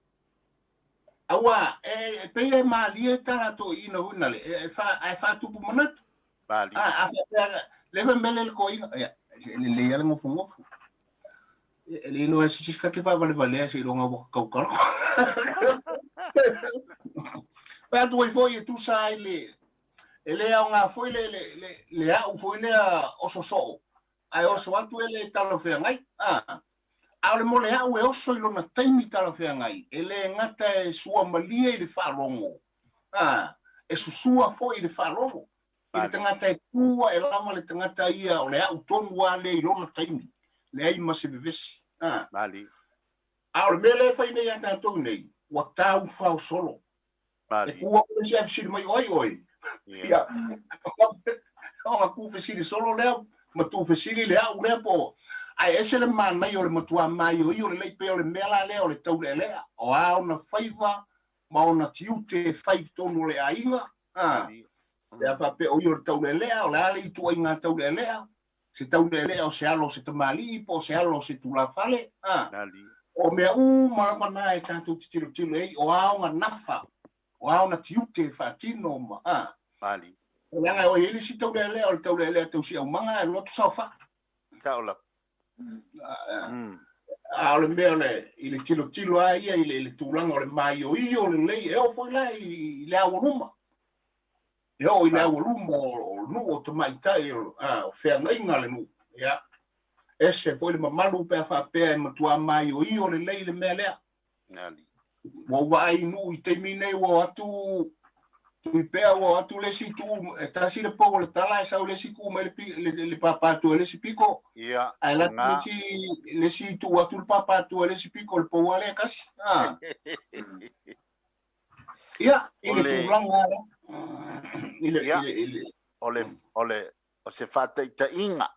S1: Auā, e, e pei e malie tā latou iina foi nale, e, e wha, ae faatupu manatu.
S3: Malie.
S1: A, a faapea, le fa mele le toeaina, ia, e lelei lava le nofonofo. E le iloa e se isi ta te faavalevalea seiloga ua tautala. Fai atu ai foi e tusa ai le, e le aoga foi le, le, le, le a'u foi lea oso soo, ae oso atu e le talafeagai. A, a o le mo le a'u e oso i lona taimi talafeagai, e le gata e suamalie i le faalogo, a, e susua foi i le faalogo. I le tagata e tu ae lava le tagata ia o le a'u tonu lava lea i lona taimi, leai ma se vevesi. A, a o le mea lea e fai nei ia tatou nei, ua taufao solo. E tu atu le isi ae fesili mai, o ai oe? Ia, ona tuufesili solo lea ma tuufesili le a'u lea po o. Ae ese le manaia o le matuā maioio lelei pei o le mea la lea o le taulealea, o a ona faiva ma ona tiute e fai i totonu o le aiga, a, pe a faapea o ia o le taulealea, o le a le ituaiga taulealea, se taulealea o se alo o se tamalii po o se alo o se tulafale, a, o mea uma lava na e tatou te tilotilo i ai, o a ona nafa, o a ona tiute e faatino ma, a, leaga o i ai le isi taulealea o le taulealea tausiaumaga ae alu atu saofai.
S3: Sao lava.
S1: A o le mea o le, i le tilotilo lava ia i le, i le tulaga o le maioio lelei, e oo foi la i, i le aualuma. E oo i le aualuma o nuu o tamaitai o, a, o feagaiga a le nuu. Ia, ese foi le mamalu pe a faapea e matuā maioio lelei le mea lea. Ua ou vaai i nuu i taimi nei ua o atu Tuipea ua o atu le isi tuu, e tasi le pou o le tala ae sau le isi tuu mai le, le, le, le pāpā atu e le isi piko.
S3: Ia,
S1: Ae alu atu le isi, le isi tuu atu le pāpā atu e le isi piko, le pou lava lea e tasi. Ah. Ia, i le tulaga lea. I le,
S3: Ia,
S1: i le, i le,
S3: o le, o le, o se faataitaiga,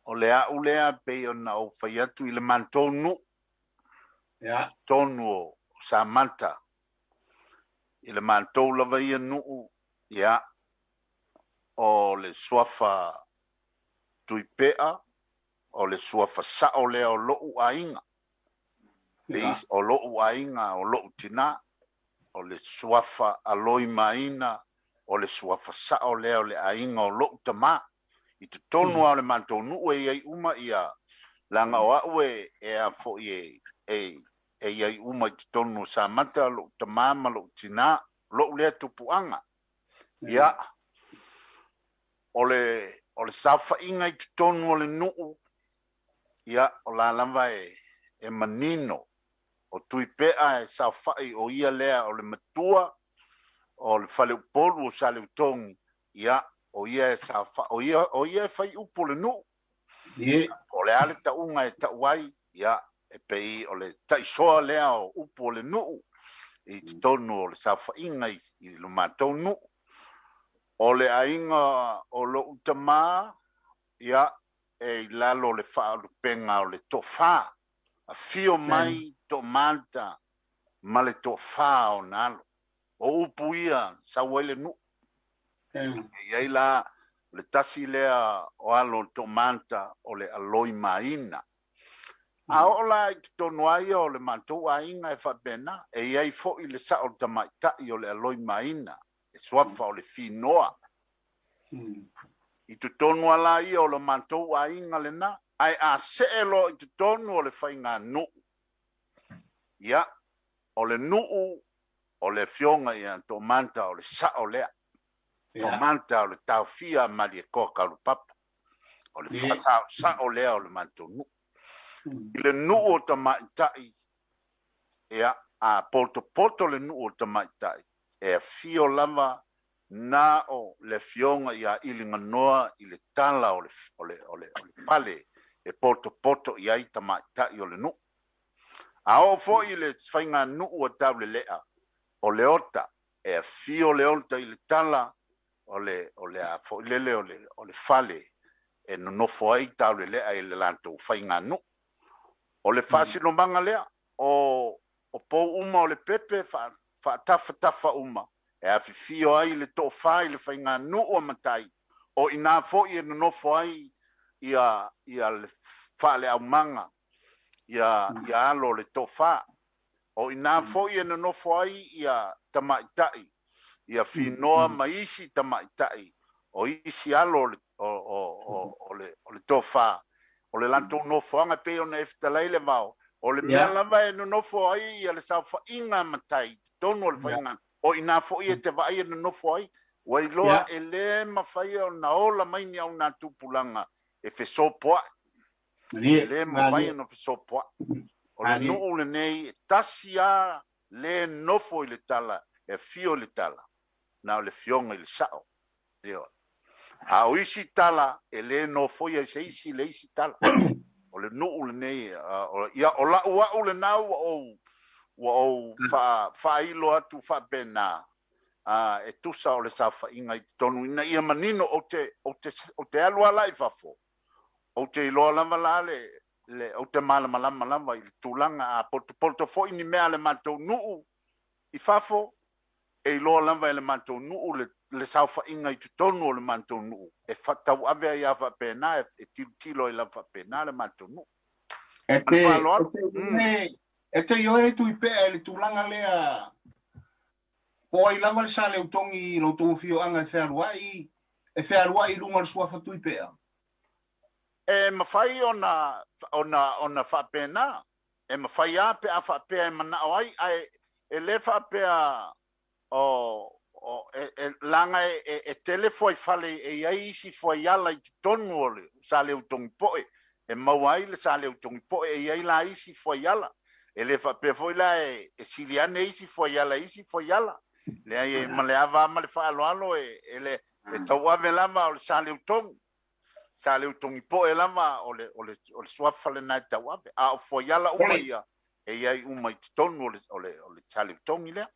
S3: o le a'u lea pei ona ou fai atu i le matou nuu,
S1: Ia.
S3: tonu o Samata, i le matou lava ia nuu, ia, o le suafa Tuipea, o le suafa sao lea o lo'u aiga, le
S1: Ia.
S3: o lo'u aiga, o lo'u tinā, o le suafa Aloimaina, o le suafa sao lea o le aiga o lo'u tamā. I totonu lava o le matou nuu e i ai uma ia, leaga o a'u e, e a foi e, e, e i ai uma i totonu o Samata, lo'u tamā ma lo'u tinā, lo'u lea tupuaga. Ia, o le, o le saofaiga i totonu o le nuu, ia, o la lava e, e manino o Tuipea e saofa'i o ia lea o le matua o le faleupolu o Saleutogi, ia o ia e saofa'i, o ia e fai upu o le nuu. O le a le tauga e tau ai, ia e pei o le ta'isoa lea o upu o le nuu i totonu o le saofa'iga i lo matou nuu. O le aiga o lo'u tamā, ia e i lalo o le faalupega o le toafā, afio mai To'amalta ma le toafā ona alo. O upu ia sau ai le nuu. E iai la le tasi lea o alo o le To'amalta o le aloi maina. A oo la i totonu a ia o le matou aiga e faapena, e iai fo'i le sa'o le tamaita'i o le aloi maina, e suafa o le Finoa. I totonu ala ia o le matou aiga lenā, ae a se'e loa i totonu o le faiganuu, ia o le nuu o le afioga ia To'amata o le sa'o lea. To'amata o le taofia a Malietoa Kalupapa. O le faasa'osa'o lea o le matou nuu. I le nuu o tamaita'i, ia a potopoto le nuu o tamaita'i, e afio lava na o le afioga ia Iliganoa i le tala o le pale e potopoto i ai tamaita'i o le nuu. A oo fo'i le faiganuu a Taulelea, o le ota, e afio le ota i le tala o le a fo'i lele o le fale e nonofo ai Taulelea i le latou faiganuu. O le faasinomaga lea o pou uma o le pepe faatafatafa uma e afifio ai le toafā i le faiganuu a matai, o inā fo'i e nonofo ai ia le faaleaumaga ia alo o le toafā. O inā fo'i e nonofo ai ia tamaita'i, ia Finoa ma isi tamaita'i o isi alo o le, o, o, o, o le, o le toafā, o le latou nofoaga pei ona e fetalai le vao. O le mea lava e nonofo ai ia le saofa'iga matai totonu o le faiga, o inā fo'i e te vaai e nonofo ai. Ua iloa e lē mafai ona ola mai ni auna tupulaga e fesopoa'i. E lē mafai ona fesopoa'i. O le nuu lenei, e tasi a lē nofo i le tala, e afio i le tala, na o le fioga i le sa'o. Ioe. A o isi tala, e lē nofoia i se isi le isi tala. O le nuu lenei, ia o la'u a'u lenā ua ou faailo atu faapena, e tusa o le saofa'iga i totonu ina ia manino ou te alu ala i fafo. Ou te iloa lava la le ou te malamalama lava i le tulaga a potopoto fo'i ni mea a le matou nuu i fafo, e iloa lava e le matou nuu le saofa'iga i totonu o le matou nuu e fatau'ave ai a faapena e tilotilo ai lava faapena le matou nuu.
S1: E
S3: Ma le
S1: te,
S3: faaaloalo.
S1: E te, e te ioe Tuipea i le tulaga lea po ai lava le Saleutogi i lo outou afioaga e fealuai i luga o le suafa Tuipea.
S3: E mafai ona faapena, e mafai a pe a faapea e manao ai, ae e lē faapea o e laga e tele fuaifale e iai isi fuaiala i totonu o le Saleutogi po'e e maua ai le Saleutogi po'e e iai la isi fuaiala. E lē faapea foi la e sili ane isi fuaiala isi fuaiala, leai e ma le ava ma le faaaloalo e le e tauave lava o le Saleutogi Saleutogi po'e lava o le suafa lenā e tauave, a o fuaiala uma ia e iai uma i totonu o le Saleutogi lea.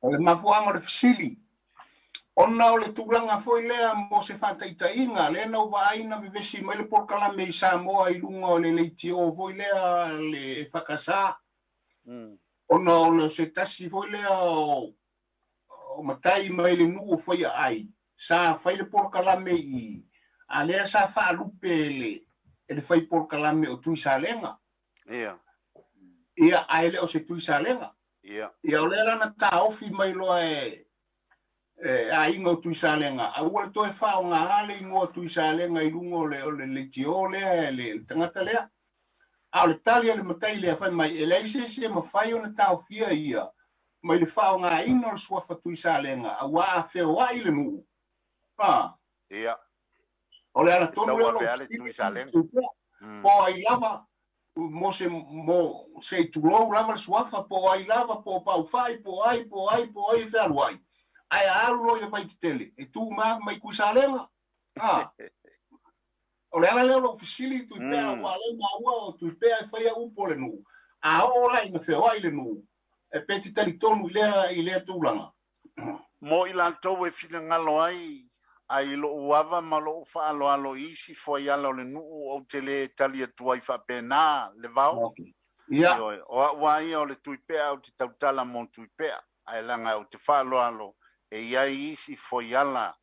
S1: O le mafuaaga o le fesili, ona o le tulaga foi lea mo se faataitaiga, lea na ou vaai na vevesi mai le polokalame i Samoa i luga o le leitio foi lea le fakasā. Ona o le se tasi foi lea o matai mai le nuu o Faiaai, sa fai le polokalame i, a lea sa faalupe e le fai polokalame o Tuisalega. Ia, ae le o se Tuisalega. Ia, o lea la na taofi mai loa e aiga o Tuisalega, a ua le toe faaaogaā le igoa Tuisalega i luga o le leitio lea e le tagata lea. A o le tali a le matai lea fai mai, e leai se isi e mafai ona taofia ia mai le faaaogaina o le suafa Tuisalega, auā a feoai le nuu. Ah, o le ala tonu lea o
S3: tauave
S1: lou
S3: a le
S1: fesili
S3: Tuisalega.
S1: Po ai lava Mo se mo se i tulou lava le suafa po o ai lava po o Paufai po o ai po o ai po o ai e fealuai ae a alu loa i le Vaitetele e tu mai mai Tuisalega. A o le ala lea o lou fesili i Tuipea aua o lea e maua o Tuipea e faia upu o le nuu. A oo la ina feoai le nuu e pe te talitonu i lea i lea tulaga.
S3: Mo i latou e finagalo ai, a i lou ava ma lou faaaloalo i isi fuaiala o le nuu ou te le tali atu ai faapena, le vao.
S1: Okay. Ia.
S3: Ioe, o au lava ia o le Tuipea ou te tautala mo Tuipea, ae leaga ou te faaaloalo e i ai isi fuaiala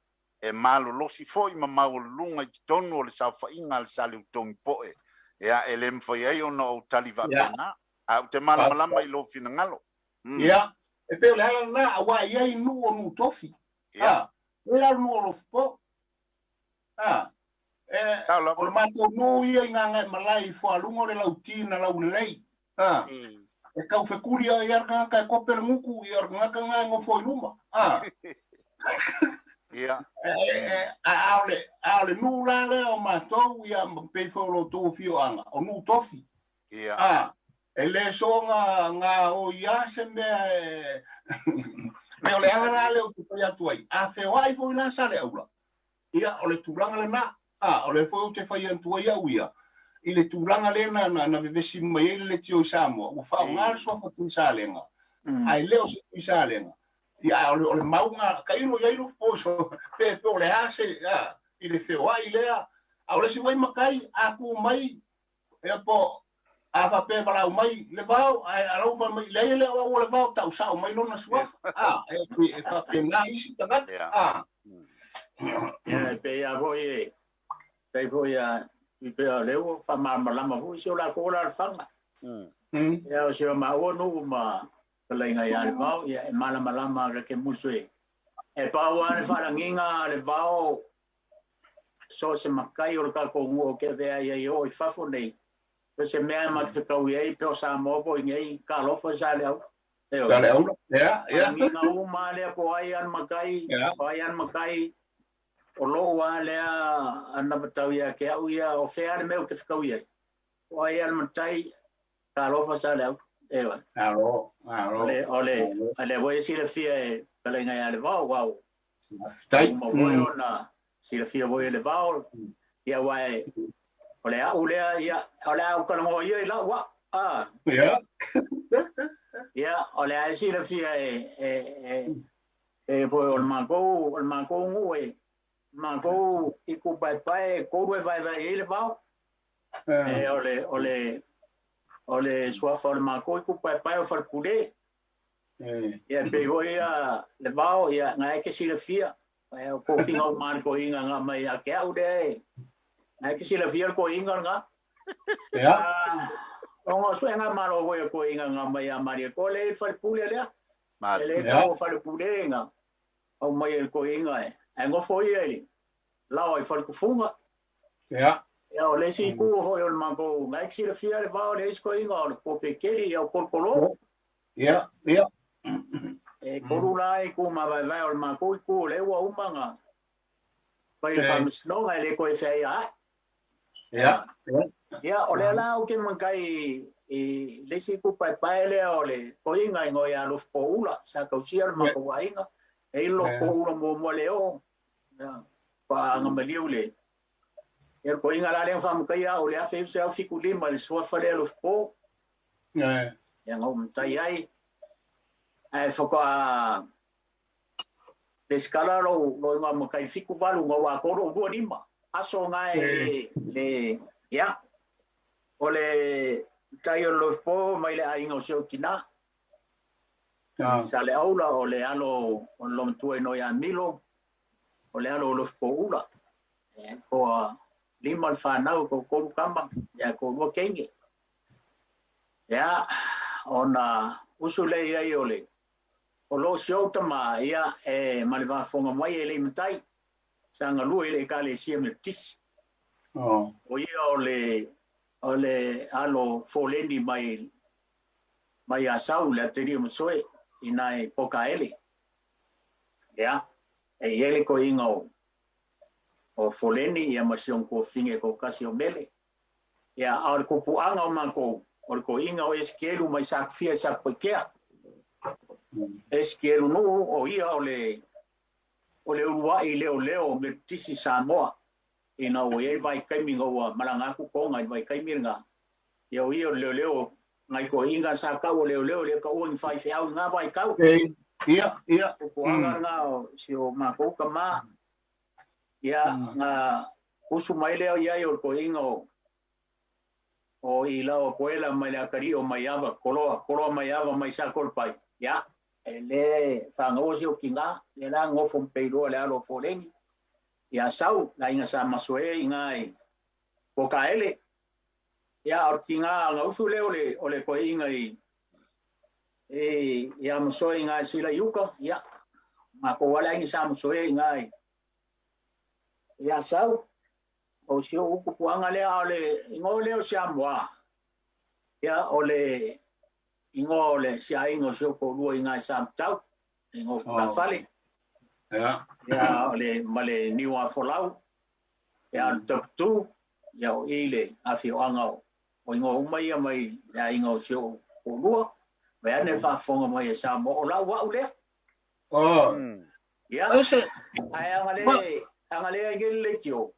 S3: e malolosi foi ma maualuluga i totonu o le saofaiga a le Saleutogipoe, ea, e le mafai ai ona ou tali faapena, ae ou te malamalama i lou finagalo.
S1: Ia, e pei o le ala lena, aua e i ai nuu o nuu tofi.
S3: Ia.
S1: A, e la o le nuu o Lofopo. A, e,
S3: Sao lava.
S1: o le matou nuu ia i Gagaemalae i Fualuga o le lauti na laulelei. A, e tau fekuli ai lava le tagata e kope le gutu, ia o le tagata lena e nofo i luma. A.
S3: Ia.
S1: A o le, a o le nuu la lea o matou, ia, pei foi o lo outou afioaga, o nuu tofi.
S3: Ia.
S1: A, e le soona gaoi lava se mea e me o le ala la lea ou te fai atu ai, a feoai foi la Saleaula, ia, o le tulaga lena. A, o lea foi ou te fai atu ai au ia, i le tulaga lea na, na, na vevesi mai ai le leitio i Samoa, ua faaaoga le suafa Tuisalega, ae le o se Tuisalega. Ia, a o le, o le mau lena, tailo i ai Lofopo, pe, pe o le a se, a, i le feoai lea. A o le isi foi matai, a tu mai, ia po a faapea e valaau mai le vao, ae a lau fai mai, leai e le o au o le vao, tau sao mai lona suafa. A, e, e faapena isi tagata. A.
S2: Ia, e pei lava foi e, pei foi a, i pei o lea ua faamalamalama foi si o latou alaalafaga. Ia, o si o maua nuu ma fetalaiga ia le vao, ia e malamalama ka ke musu e. E pau lava le faalagiga a le vao so o se makai o le tatou nuu o ke avea ai ai o i fafo nei. So se mea e ma te whakau ai pe o Samoa po i nei talofa sa le au. E
S1: Sa le aula. Ia, ia.
S2: Faalagiga uma lea po ai ana makai, po ai ana makai, o lou a lea ana vatau ia ke au ia, o whea le mea o te whakau ai. O ai ana matai, talofa sa le au. E oe.
S1: Alo, alo.
S2: O le, o le, o le voi silafia e fetalaiga ia le vao, wau.
S1: Faafetai.
S2: Uma foi ona silafia foi e le vao, ia aua e, o le au lea, ia, o le au talanoa ia i lau au. Ah.
S1: Ia.
S2: Ia, o le a e silafia e, e, e, e foi o le matou, o le matou nuu e, matou i kupaepae e tolu e vaevae ai le vao. E, o le, o le, o le suafa o le matou i kupaepae o Falepule. Ia pei foi ia le vao, ia, na e ke silafia. E, o kofiga o maale koiga nga mai a ke au lea e. Na e ke silafia le koiga nga.
S1: Ia.
S2: O ngā suenga malo foi o koiga nga mai a Maria. Ko le Falepule lea.
S3: Male.
S2: E le kau o Falepule nga. Au mai e le koiga e. Ae ngofo ia i le lao i Falekufunga.
S1: Ia.
S2: Ia, o le isi itu foi o le matou, na e ke silafia le vao le isi koiga o le popekeli, ia o kolokolo.
S1: Ia, ia.
S2: E tolu la i ku mavaevae o le matou itu, o lea ua uma na fai le faamasinoga e le toe feaia ai.
S1: Ia.
S2: Ia, o lea la ou te matai i le isi itu paepae lea o le toiga i ngoi a Lofopoula, sa tausia le matou aiga, e i le Lofopoula muamua le oo, ia, faagamaliu le. Ia, le toiga la lea na faamataia au i le 1975 i le suafa lea Lofopo. Ia, na ou matai ai, ae faatoa lesitala lou igoa matai i le 78 na ua atoa lou 25 aso na e le, ia, o le tai o le Lofopo mai le aiga o si ou tina. Sa le aula o le alo o le lomatua i noi a Milo, o le alo o Lofopoula. E, koa lima le whanau, ko kolu kama, ia ko lua keine. Ia, ona usu le ai o le, o lo si ou tama, ia, e ma le vafoga mai e le matai, sa galue i le ekalesia Metotisi. O ia o le, o le alo foleni mai, mai Asau, le ateria masoe, i nai Pokaele. Ia, e i ai le koiga o, o foleni, ia ma si ongo finge ko kasi o mele. Ia, a o le kopuaga o makou, o le toeaina o Esekielu mai Satufia i Satupaitea. Esekielu Nuu, o ia o le uluai leoleo Metotisi Samoa. Ina ua i ai vaitaimi ina ua malaga atu Toga i le vaitaimi lena, ia o ia o le leoleo, nai toeaiina sa tau o leoleo le taua ni faifeau i na vaitau.
S1: Ia, ia.
S2: Tupuaga lena o si o matou tama. Ia, na usu mai lea i ai o le toeaina o i lau Apoela mai le atalii o Maiava, Koloa, Koloa Maiava mai Satoalepai. Ia, e le fagaua si o tina, ia la nofo mpeiloa le alo o Foleni. Ia sau, la inga sa masoe i ngai Pokaele. Ia, o le tina na usu lea o le toeaina i ia masoe i ngai sila i uka. Ia, matou wale aingi sa masoe i ngai. Ia sau, o si o uku puanga lea o le ingoa lea o Samoa. Ia, o le ingoa o le siainga o si o toalua i ngai Samatau, ingoa o Pulafale.
S1: Ia.
S2: Ia, o le ma le niu a folau. Ia, o le taputu, ia o i le afioaga o ingoa uma ia mai le aiga o si o toalua. Mai ane faafofoga mai e Samoa, o lau au lea. Ia, ai anga le ai ngele le tio.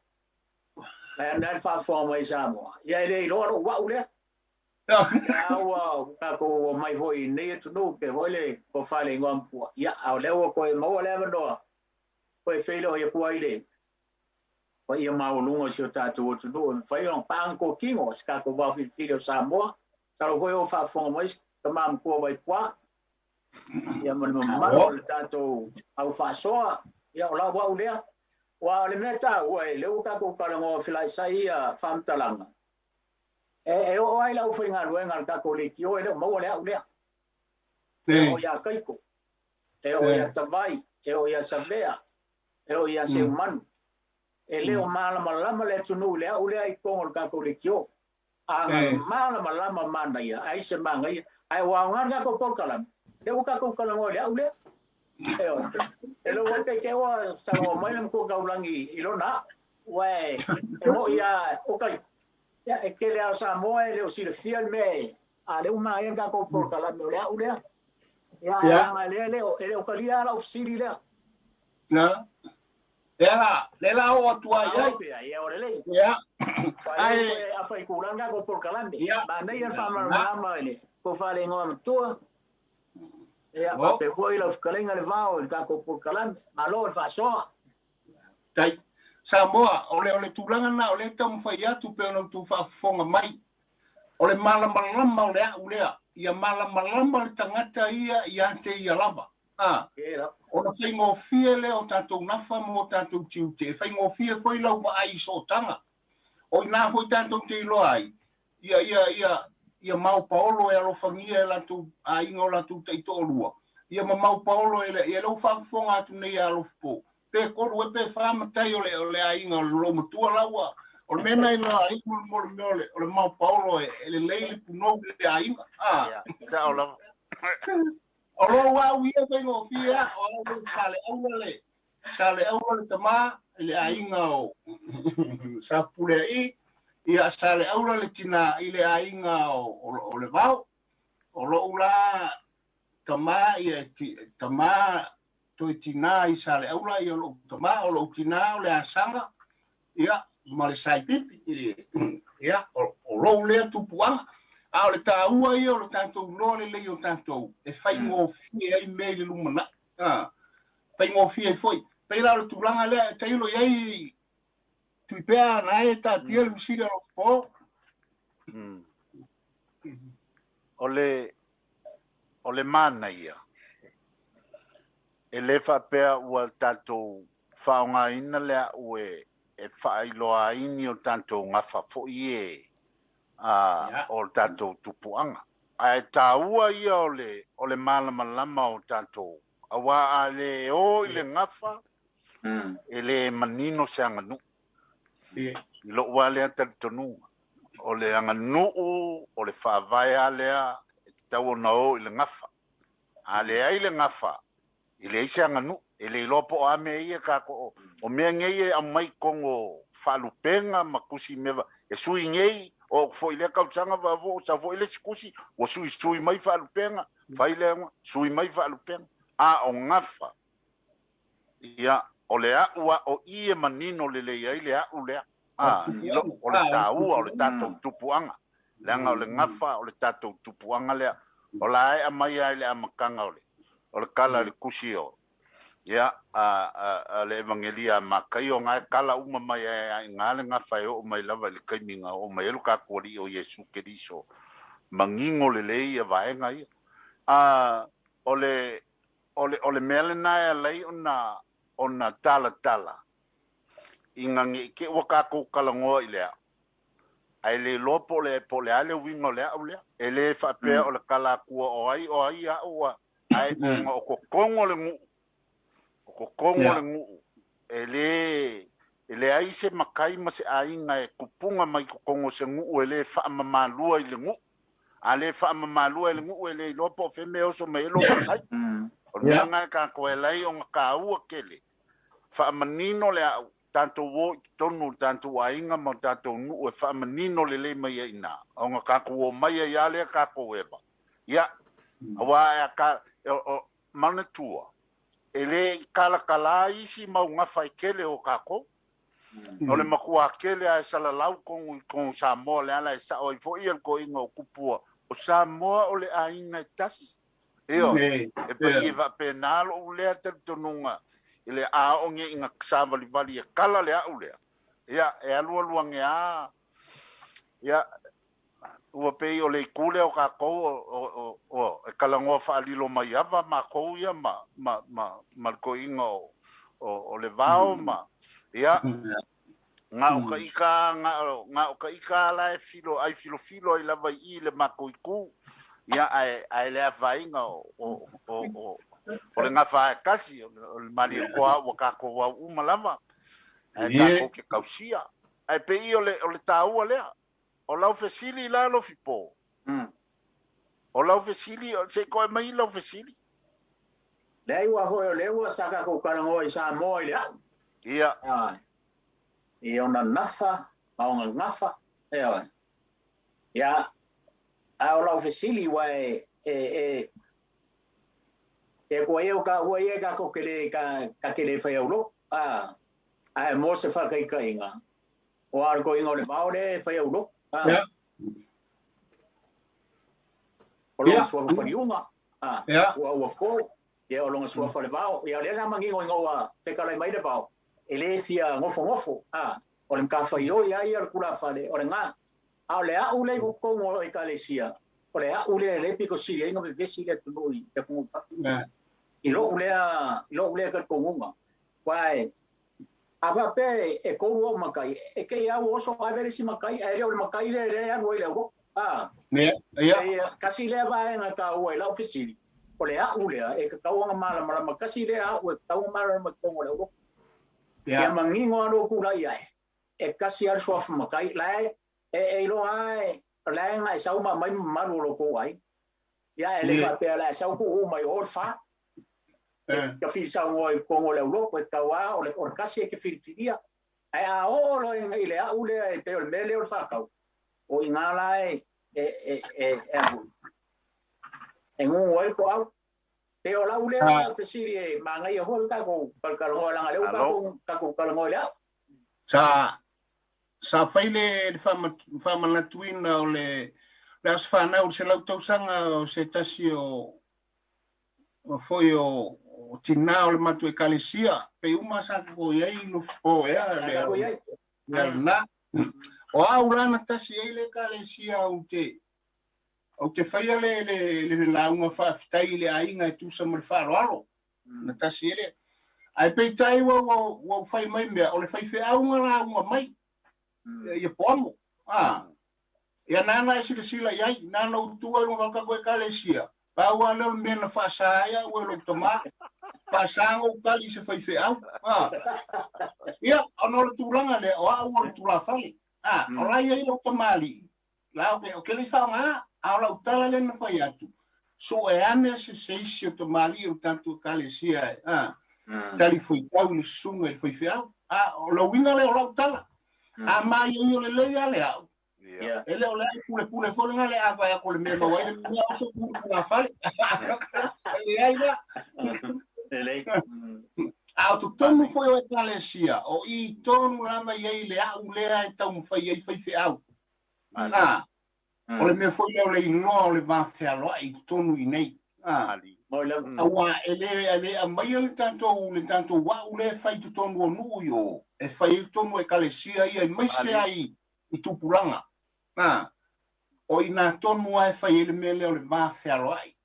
S2: Ai ane faafofoga mai e Samoa. Ia, e le iloa lou au lea. Ia, ua tatou mai foi nei atunuu pe foi le tofa le igoa matua. Ia, a o lea ua toe maua le avanoa, toe feiloai i atu ai le paia maualuga o si o tatou atunuu e mafai ona paga totino se tatou vaofilifili o Samoa. Masalo foi o faafofoga mai se tama matua Vaipua. Ia, ma le mamalu o le tatou au faasoa. Ia, o lau au lea. Ua o le mea taua e lea ua tatou talanoa filaisai ia faamatalaga. E oo ai lau faigaluega le tatou leitio e le o maua le au lea. E oo ia Kaiko, e oo ia Tavai, e oo ia Savea, e oo ia Seumanu. E le o malamalama le atunuu i le au lea i totonu o le tatou leitio. A na malamalama manaia, ai se manaia. Ai ua aoga le tatou polokalame, lea ua tatou talanoa i le au lea. E le ua pe te ua salonga mai le matua taulagi i lona au. Ua e mo ia o Kaiko. Ia, e tele a Samoa e le o silafia le mea e a le uma ai le tatou polokalame o le au lea. Ia, anga lea e le o talia lau fesili lea.
S1: Na. Ia, le la o atu ai ai.
S2: Ia, o le lei.
S1: Ia.
S2: Ai a fai kulanga ko polokalame. Ma nei e faamalamalama i le tofa le igoa matua. Ia, faapea foi lau fetalaiga le vao i le tatou polokalame. Malo le faasoa.
S1: Tai. Samoa, o le tulaga na o le taumafai atu pe ona outou faafofoga mai. O le malamalama o le au lea. Ia malamalama le tagata ia ia te ia lava. Ona faigofie lea o tatou nafa ma o tatou tiute. E faigofie foi lau vaai i sootaga. O ina foi tatou te iloa ai. Ia mau paolo e alofagia e latou aiga o latou taitoalua. Ia ma mau paolo e le lau faafofoga atu nei e alofapo. Pe kolu e pe wha matai o le aiga o le lo matua laua. O le mea nei la ai mo le mea o le mau paolo e le lei le punou le aiga.
S3: Tao lava.
S1: O lo au ia faigofie o au le sa le aula le tama le aiga o sa pule i ia sa le aula le tina i le aiga o le vao. O lo ula tama ia tama toi tina i sa le aula ia lo tama o lo tina o le asanga ia ma le sai pipi ia o lo lea tupuaga. A o le taua ia o le tatou loa le lei o tatou e faigofie ai mea i le lumanai. Faigofie ai foi. Pei la o le tulaga lea e tailo i ai tuipea na e taatia le fesili a lo po.
S3: O le manaia e le faapea ua tatou faaaogaina le au e faailoa ai ni o tatou gafa foi e o tatou tupuaga. Ae taua ia o le malamalama o tatou. Aua a le o i le gafa, e le manino se aganuu. I lou lava lea talitonuga. O le aganuu, o le faavae a lea, e tatau ona o i le gafa. A leai le gafa, e leai se aganuu. E le iloa po o a mea ia tatou. O mea nei e aumai i totonu o faalupega ma tusi mea e sui nei, Oo atu foi i lea tausaga sau foi le isi tusi ua suisui mai faalupega, fai lea sui mai faalupega. A o gafa, ia, o le a'u a o i e manino lelei ai le a'u lea. O le taua o le tatou tupuaga, leaga o le gafa o le tatou tupuaga lea. O la e aumai ai le amataga o le tala i le tusi o ia a le Evagelia a Mataio, na e tala uma mai ai iga le gafa e oo mai lava i le taimi na oo mai ai lo tatou Alii o Iesu Keriso. Manino lelei ia vaega ia. O le mea lena e ala ai ona talatala ina ne i te i ua tatou talanoa i le a'u, ae le iloa po o le a le uiga o le a'u lea. E le faapea o le tala atua o ai o ai a'u, ae ona o totonu o le nuu, o totonu o le nuu, e leai se matai ma se aiga e tupuga mai totonu o se nuu e le faamamaluina i le nuu. A le faamamaluina i le nuu, e le iloa po o fea mea oso mai ai lo matai. O le mea lena e tatou e ala ai ona taua tele faamanino le a'u, tatou o i totonu o le tatou aiga ma o tatou nuu e faamanino lelei mai ai ina, ona tatou o mai ai lava lea tatou eva. Ia, aua manatua, e le talatala isi mau gafa e tele o tatou. O le matua tele a e salalau tonu i tonu Samoa, le ala e sao ai foi le toeaina o tupua. O Samoa o le aiga e tasi. Ioe, e pei e faapena lou lea talitonuga i le aoga ina savalivali e kala le a'u lea. Ia, e alualu age a, ia, ua pei o le itu lea o tatou o e talanoa faalilo mai ava matou ia ma le toeaina o le vao ma ia na o ka ika na o ka ika la e filo ai filofilo ai lava i le matou itu. Ia ae le afaina o le gafa e kasi o le malietoa ua tatou au uma lava ae tatou te tausia. Ae pei o le taua lea. O lau fesili la Lofipo. O lau fesili, se koe mai lau fesili.
S2: Leai ua hoi o le ua sa tatou talanoa i Samoa i le a'u.
S3: Ia.
S2: I ona nafa, ma ona gafa. Ioe. Ia, a o lau fesili ua e e kua ia o ka ua ia ka kokele ka kele whai au lo. A e mo se whakaikainga. O ar ko inga o le vao le whai au lo.
S1: Ia.
S2: O longa sua whariunga. Ua ua ko. Ia o longa sua whare vao. Ia lea sa mangingo inga ua whekalai mai le vao. E le fia ngofo ngofo. O le mka whai o ia ia le kula whale. O le ngā. A o le a'u le kokongo o ekalesia. O le a'u le lepi ko siri inga vevesi le tunui te kongo whafi. I lou lea ka kongunga. Wai, a whape e koru o makai. E kei au oso a vere si makai. A ere o le makai le le anu i le uro.
S1: Ia.
S2: Kasi lea vaenga ka ua i lau fesili. O le a'u lea e kakauanga malamalama. Kasi lea a'u e kakauanga malamalama kongo le uro. Ia mangingo anu kula ia e. E kasi aru suafa makai. Lae, e iloa ai, lae ngai sau ma mai malu o loko ai. Ia e le whapea lae sau ku u mai o le wha. Ka whisau ngoi kongo le uloko e tau o le kasi e ke whiriwhiria. Ai a o lo i le a'u lea e pe o le mele o le whakau. O i ngā lae e ahu. E ngungu ai ko au. Pe o lau lea fesili e maangai a hua takou kalkalongoa langa leu takou kalongoa le a'u.
S1: Sa fai le whamanatuina o le aso whanau se lau tausaga o se tasi o foi o tina o le matu ekalesia. Pe uma sa ko iai no o ea le na. O au lana tasi ai le ekalesia o te whaia le launga whaaftai le ainga e tusa mo le whaaloalo. Na tasi ele. Ai peitai ua whai mai mea o le whai wheaunga launga mai. Ia poamo. Ia nana e sila sila iai. Nana utua i mga kako ekalesia. Pau leo le mea na whaasaia ia ua lo tama. Whaasaanga ukali se whai wheau. Ia, ono le tūlanga le, o au o le tūlawhale. O lai ai lo tamali. La o ke le whaonga, a o lau tala le na whai atu. So e ane se seisi o tamali o tātou ekalesia e. Tali whaitau le sunga i whai wheau. O lau winga le o lau tala. A mai o le lei ale au.
S3: Ia.
S1: E le o le ai pule pule foi lena le ava e ako le mea maua ai le mea oso pule pule fale. E leai la.
S2: Lelei.
S1: A o totonu foi o ekalesia, o i tonu lava i ai le au lea e taumafai ai faifeau. Ah, o le mea foi lea o le iloa o le vafealoai i totonu i nei. Ah,
S3: Ali.
S2: Mo lava.
S1: Aua e le aumaia le tatou au lea e fai i totonu o nuu i o, e fai ai totonu o ekalesia ia, aemaise ai i tupulaga. Ah, o ina tonu lava e fai ai le mea lea o le vafealoai,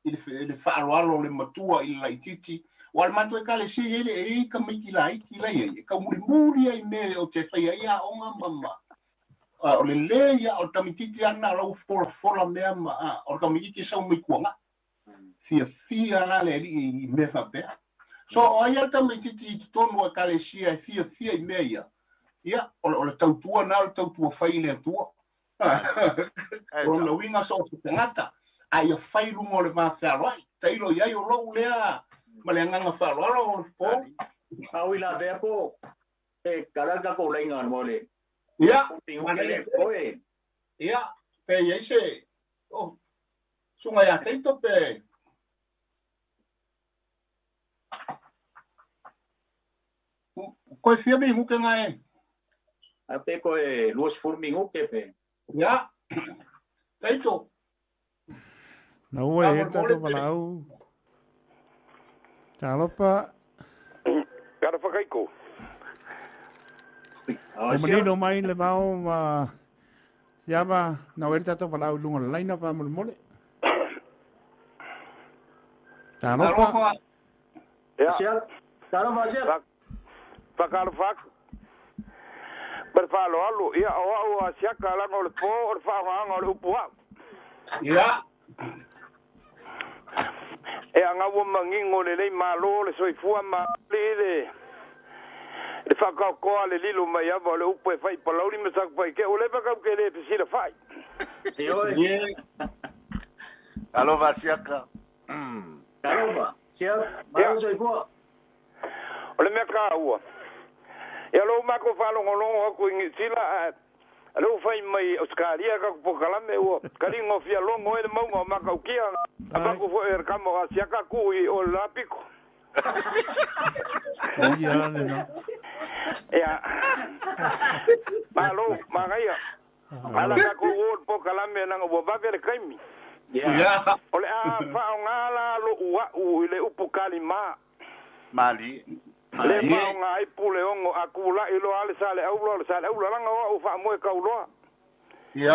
S1: i le faaaloalo o le matua i le laitiiti. Ua le matou ekalesia i ai le e i ka maiti laiti lai ai, e kaumulimuli ai mea o te fai ai aoga ma ma. O le le ia o le tamititi ana lau fola fola mea ma, o le tamititi sau mai kuanga. Fia fia la le i mea faapea. So o ai le tamititi i totonu o ekalesia e fia fia i mea ia. Ia, o le tautua na o le tautua fai i le atua. O le uiga so o se tagata, a ia fai luga o le vafealoai. Tailo i ai o lou lea ma le agaga faaaloalo o le po.
S2: Au i la vea po, e kala ka ko lenga mo le.
S1: Ia,
S2: le po e.
S1: Ia, pe i ai se, o, sunga ia teito pe. Koe fia mi nguke ngai e.
S2: A pe koe 20 minuke pe.
S1: Ia, teito.
S4: Na ua e tatou palau. Talofa.
S5: Kara whakaiko.
S4: O manino mai le vao ma siava na ua e tatou palau lunga le laina pa mole mole. Talofa.
S5: Ia.
S2: Talofa sia.
S5: Whakaro whaku. Pero whalo alu, ia o au a siaka langa o le pō o le whaongaanga o le upu au.
S1: Ia.
S5: E anga ua mangingo le lei malo le soifua ma le le whakaokoa le lilo mai ava o le upu e whai palauri ma saku whai ke o le whakau ke le pesila whai.
S2: Ioe.
S3: Alofa siaka.
S2: Alofa. Sia, malo soifua.
S5: O le mea ka ua. Ia lou mako whalongolongo aku i Sila, lou whai mai Australia ka kupokalame ua karingo fia longo e le maunga o makaukia. A maku fo e kamo a siaka ku i o la piko.
S4: Ia le na.
S5: Ia. Malo, magaia. Ala ka ko o pokalame nanga ua vave le kaimi.
S1: Ia.
S5: O le a whaongala lo ua u i le upu kalima.
S3: Mali.
S5: Le whaonga ai pule ongo a kula i lo ale sale aulo, le sale aulo langa o au whaamoe kauloa.
S1: Ia.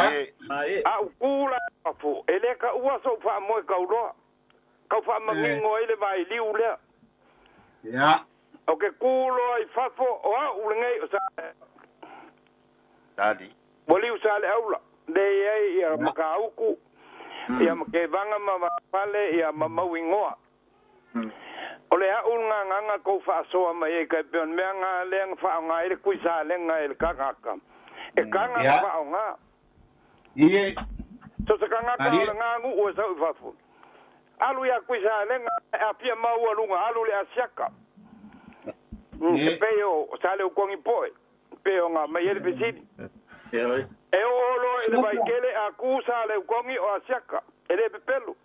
S5: A ukula afu, e le ka ua so whaamoe kauloa. Kau whaamangingo ai le vai liu lea.
S1: Ia.
S5: O ke kulo ai fafo o au le ngai o sale.
S3: Dali.
S5: Wali u sale aula. Le ai ia makauku. Ia makevanga ma pale ia mamau ingoa. O le au ngā nganga kou whaasoa mai e kai peon mea ngā leanga whaonga e le kui sa lenga e le kangaka. E kanga whaonga.
S1: Ie.
S5: So se kangaka o le ngā ngu o e sau i fafu. Alu ia kui sa lenga e a pia maua lunga, alu le asiaka. E peo, sa le ukongi poe. Peo ngā mai e le pesini. E o olo e le vaikele a ku sa le ukongi o asiaka. E le pepelu.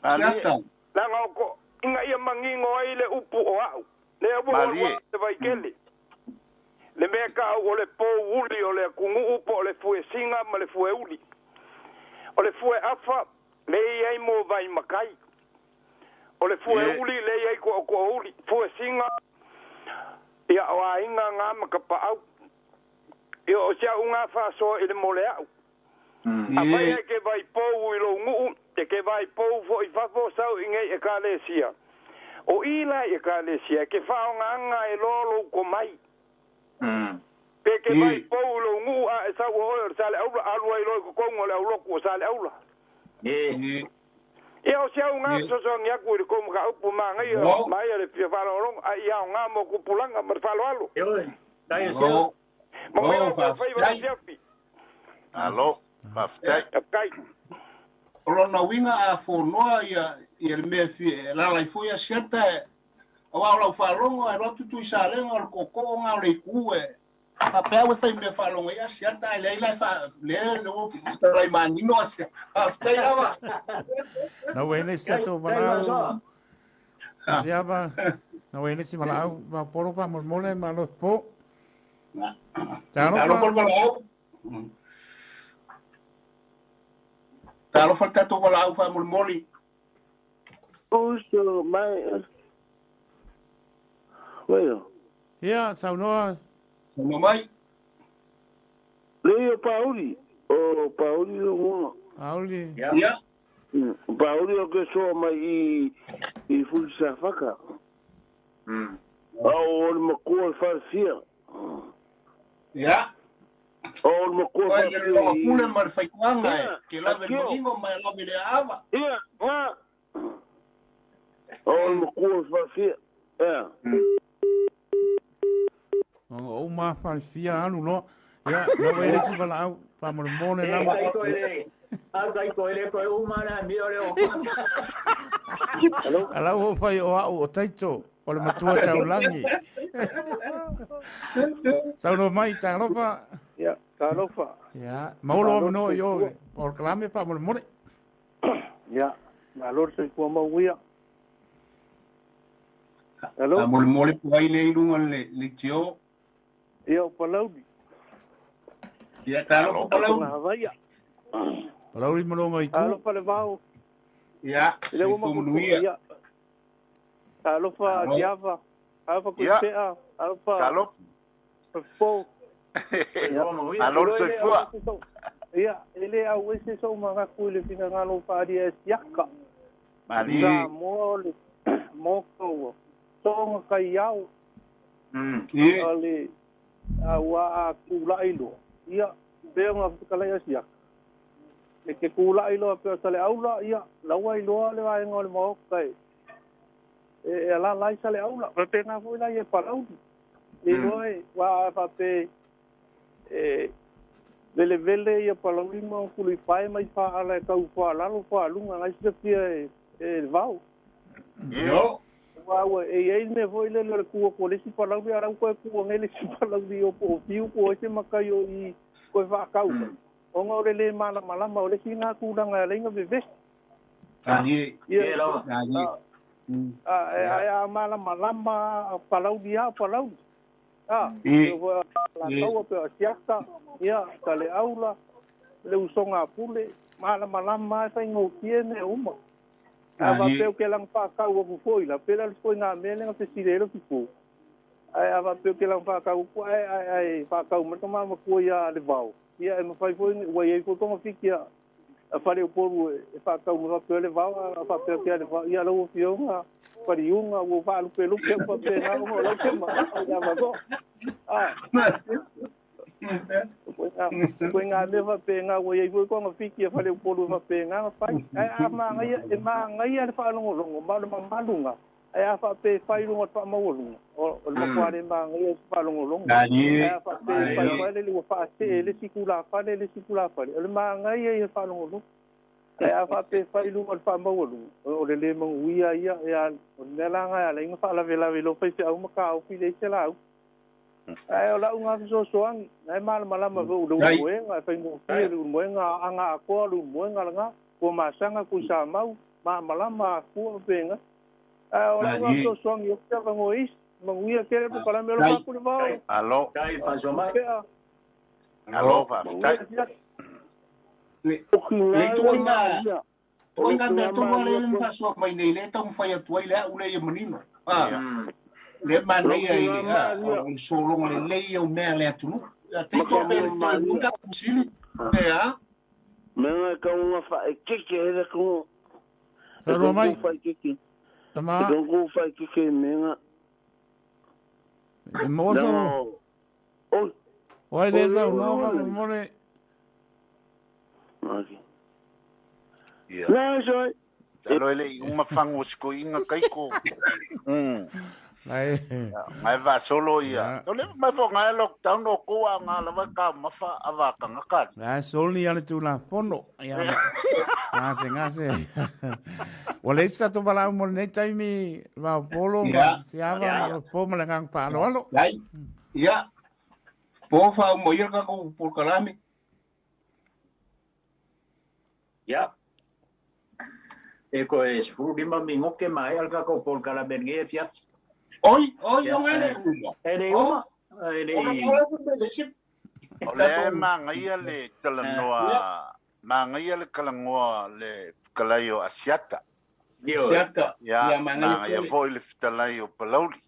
S1: Siaka.
S5: Langa o ko. Inga ia mangingo ai le upu o au. Le upu o au te vaikele. Le mea ka au o le pō uli o le kungu upo o le fue singa ma le fue uli. O le fue afa le iai mo vai makai. O le fue uli le iai ko ko uli. Fue singa ia o a inga ngā makapa au. Ia o sia unga whasoa i le mole au. A vai ai ke vai pō i lo nguu. E ke vai pō fo i fafo sau i ngei e ka lesia. O ila e ka lesia, ke whaonga e lolo ko mai. Pe ke vai pō i lo ngu a e sau o o sale aula, alua i loi kokongo le auloku o sale aula. Ia o siau ngā sosoangi aku i le komu ka upu maa ngai, mai le pia whalolongo, a ia o ngā mo kupulanga ma le whaloalo.
S2: Tai siau.
S5: Mo mea o whai whai siapi.
S3: Alo, whaftai.
S5: Kai.
S1: O lona uiga a fonoa ia le mea fia lalai foi a siata o au lau faalogo e lotu tui salega o le koko'oga o le iku e Faapea ua fai mea faalogo ai Asiata ae leai la e faa lea ua fetalai manino Asia. Faafetai lava.
S4: Na ua ele se tatou valaau. Asiava, na ua ele se valaau vaopolo faamolemole ma lo po.
S1: Talofa le valaau. Talofa le tatou valaau faamolemole.
S6: Uso mai. Ueo.
S4: Ia, saunoa.
S1: Saunoa mai.
S6: Lei o Pauli. O Pauli o mua.
S4: Pauli.
S1: Ia.
S6: Pauli o ke soa mai i i Fulisafaka. A o le makua le falefia.
S1: Ia.
S6: O le makua
S1: Oe le
S6: falefia
S1: loa
S6: i
S1: pule ma le faitoaga e.
S6: Ia,
S1: Ke lave le
S6: akio.
S1: manino ma e lave le aava.
S6: Ia, nga. O le makua le falefia. Ia.
S4: O uma falefia alu loa. Ia, na ua ele se valaau faamolemole
S2: E
S4: lava.
S2: kai koe le, au kai koe le koe uma na mi o le o.
S4: Ala ua fai o au o taito o le matua taulagi. Saunoa mai, talofa.
S7: Ia, talofa.
S4: Ia, maua avanoa i o polokalame faamolemole.
S7: Ia, malo le soifua mauia. Hello?
S1: Faamolemole po ai le i luga le le tio.
S7: Ia, o Palauli.
S1: Ia, talofa Palauli.
S7: Havaia.
S4: Palauli malonga i ku.
S7: Alofa le vao.
S1: Ia,
S7: Le ua
S1: soifua
S7: makutua.
S1: manuia.
S7: Ia. Alofa
S1: Alo.
S7: Tiava. Alofa
S3: Ia.
S7: Kuipea. Alofa
S3: Talofa.
S7: Po.
S3: Malo le soifua.
S7: Ia, e le au ese so magaku i le finagalo faalia e siaka.
S3: Mali.
S7: Sa moa o le moko ua. Soonga kai au.
S1: Ia.
S7: O le a ua a kūlaʻi loa. Ia, pea nga fekalai a siaka. E ke kūlaʻi loa pea sa le aula, ia, laua i loa le vaega o le maoka e. E e ala lai sa le aula. Faapena foi la ia Palauli. E loa e, ua a faapē e velevele ia Palauli ma fuluipae mai faala e kau faalalo faaluga ngai silafia e e le vao.
S1: Io.
S7: Ua ua e iai le mea foi lele o le kua ko le isi Palauli a lau koe kua ngai le isi Palauli o po o fiu po o ese makai o i koe faakau mai. Ona o le lē malamalama o le isi gā tulaga e alai ona vevesi.
S1: Ani.
S7: Ia,
S2: E lava.
S1: Ani.
S7: a e a a malamalama Palauli a Palauli. A,
S1: I.
S7: ua lataua pe o siaka, ia, sa le aula, le usoga a pule, malamalama e faigofie mea uma. A
S1: Ani.
S7: faapea o ke laga faakau aku foi la, pe la le foaiga mea lega fesili ai lo fifo. Ae a faapea o ke laga faakau aku, ae ae ae faakau mai le tamāmakua iā le vao. Ia e mafai foi, ua iai foi togafiki a a faleupolu e e faakau mai faapea le vao, a faapea ke le vao, ia lau afioga, faliuga, ua faalupelupe au faapena ona o lau ke maʻa ia maso. A, koe ngā mea faapena ua iai foi togafiki a faleupolu e faapena na fai. Ae a magaia, e magaia le faalogologo, ma o le mamaluga. Ae a faapē fai luga o le faamaualuga, o o le matua le magaia se faalogologo.
S1: Ani.
S7: Ae a faapē fai foi le ua faasee le isi tulafale le isi tulafale, o le magaia ia faalogologo. Ae a faapē fai luga o le faamaualuga, o le lē manuia ia, e a, o le mea la ga e alai ona faalavelave loa faifeau ma taofi leai se lau. Ae o lau gā fesoasoani, na e malamalama foi o le
S1: Ai.
S7: ulumoega, e faigofie le ulumoega, aga atoa le ulumoega lagā, ua masaga kuisamau, malamalama afua faapena. Ae o lau gā
S1: Ani.
S7: fesoasoani o ke avanoa isi, manuia tele polokalame o lo
S1: Ai.
S7: faku le vao.
S3: Alo.
S2: Kai fasoa mai.
S7: Pea,
S3: Alo, faafetai.
S7: manuia siaka.
S1: Le
S6: O ki
S1: le
S6: ngā
S1: tuaiga
S6: ia.
S1: tuaiga mea tonu a le le faasoa mai nei le taumafai atu ai le au le ia manino. A, le manaia i le a, o le sologa lelei au mea le atunuu. Ia taito pe le toe luga fesili. E a?
S6: Me ngā kaunga whaekeke he le kongo. E
S4: Saunoa mai.
S6: kongo whaekeke. E
S4: Tama,
S6: kongo whaekeke me ngā.
S4: e maua
S6: Nā,
S4: sau.
S6: oi,
S4: Oi le
S6: oi,
S4: saunoa
S6: oi, oi.
S4: faamolemole.
S6: Maki.
S3: Ia.
S6: Nā, soi.
S3: Talo ele i uma fango siko inga kaiko.
S4: Lai.
S3: Ngai vaasolo ia.
S4: Ia.
S3: O le mai fo ngai lockdown o ko a ngā lava ka mafa ava ka ngaka.
S4: La soli ale tu la fono. Ia. Ngase ngase. Ua le isa tu valaau mo lenei taimi vaopolo ma
S1: Ia.
S4: siava ma po ma le agaga faaaloalo.
S1: Ai. Ia. Po faauma ia le tatou polokalame.
S2: Ia. E koe 15 mingoke maea le tatou polokalame i lenei afiafi.
S1: Oi, oi, o le uma.
S2: E le uma. E le
S3: O lea e magaia le talanoa, magaia le talanoa le fetalai o Asiata.
S1: Asiata.
S3: Ia, magaia foi le fetalai o Palauli.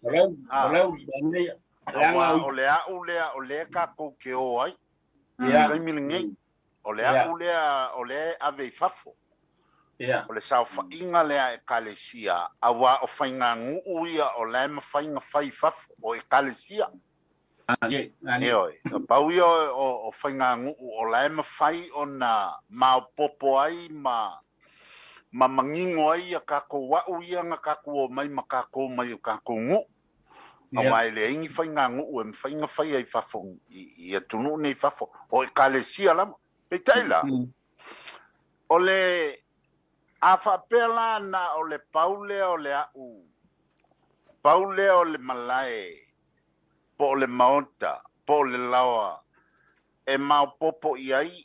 S1: Palauli, magaia.
S3: Aua o le au lea o lea tatou te o ai.
S1: Ia.
S3: Taimi lenei. O le au lea o lea e ave i fafo.
S1: Ia.
S3: O le saofaiga lea a ekalesia, aua o faiganuu ia o la e mafai ona fai i fafo, o ekalesia. Ioe, o pau ia o faiganuu o la e mafai ona maopoopo ai ma manino ai ia tatou au ia na tatou omai ma tatou mai o tatou nuu. Aua e leai ni faiganuu e mafai ona faia i fafo, i atunuu nei i fafo, o ekalesia lava. Peitai la, o le a faapea la na o le pau lea o le au, pau lea o le malae, po o le maota, po o le laoa, e maopoopo i ai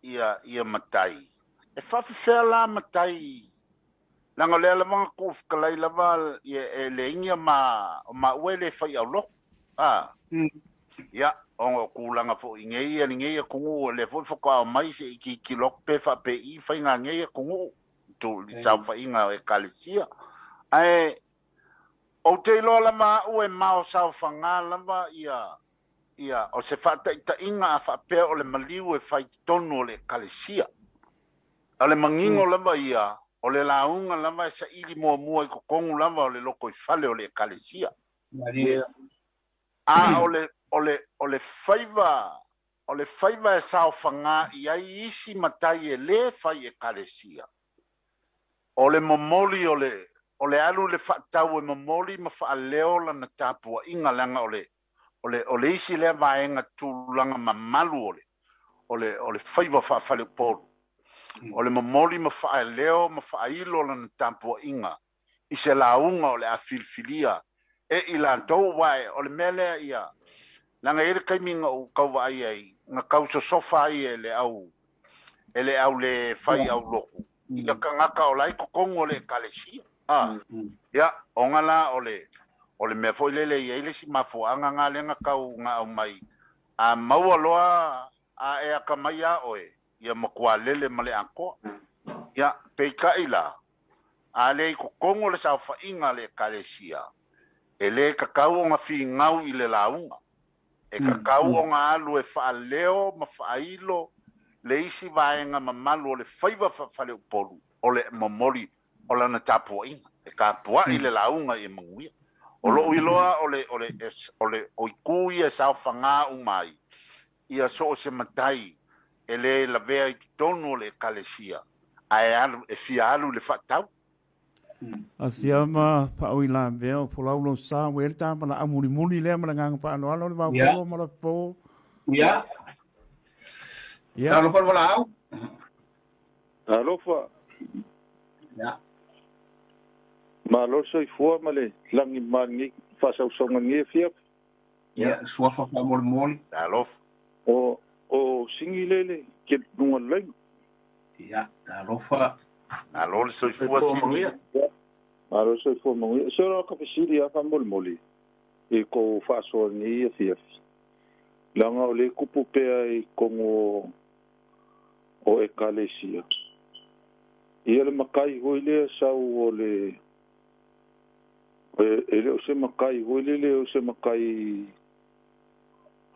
S3: ia matai. E faafefea la matai, leaga o lea lava na tuufetalai lava e leai ni ma o maua e le fai auloko. Ia, ona o tulaga foi nei ia lenei atunuu, o lea foi faatoa omai se i tilotilo atu pe faapei faiga nei atunuu, tu i saofaiga o ekalesia. Ae ou te iloa lava au e maosaofaga lava ia o se faataitaiga a faapea o le maliu e fai totonu o le ekalesia. O le manino lava ia, o le lauga lava e saili muamua i totonu lava o le loko i fale o le ekalesia. A o le faiva, o le faiva e saofaga i ai isi matai e lē fai ekalesia. O le momoli o le alu le faatau e momoli ma faaleo lana tapuaiga, leaga o le isi lea vaega tulaga mamalu o le faiva faafaleupolu. O le momoli ma faaleo ma faailo lana tapuaiga i se lauga o le a filifilia e i latou, uae o le mea lea ia, leaga e i ai le taimi na ou tau vaai ai, na tau sosofa ai e le au le fai aulotu, ia tagata o la i totonu o le ekalesia. Ia, ona la o le mea foi lele i ai le isi mafuaaga na lea na tau na aumai, a maua loa a e atamai a oe, ia matua lele ma le atoa. Ia, peitai la, a le i totonu o le saofaiga a le ekalesia, e le tatau ona figau i le lauga. E tatau ona alu e faaleo ma faailo le isi vaega mamalu o le faiva faafaleupolu, o le momoli o lana tapuaiga. E tapuai le lauga i manuia. O lou iloa o le oiku ia e saofaga uma ai, ia so o se matai e le lavea i totonu o le ekalesia, ae alu, e fia alu le faatau.
S4: Asiama paoila mea o folau lo sa ua ele ta mana amulimuli lea ma le agaga faaaloalo le vaopolo ma le po.
S1: Ia.
S4: Ia.
S1: Talofa le valaau.
S6: Alofa.
S1: Ia.
S6: Malo le soifua ma le lagi malie faasausauga lenei afiafi.
S1: Ia, suafa faamolemole.
S3: Talofa.
S6: O sigi lele ke luga le laina.
S1: Ia, talofa.
S3: Malo le soifua sigi.
S6: Malo le soifua manuia. Se o ka fesili a faamolemole i kou faasoa lenei afiafi. Leaga o le kupu pea i kogo o ekalesia. Ia le makai hoi lea sau o le e le o se makai hoi lele o se makai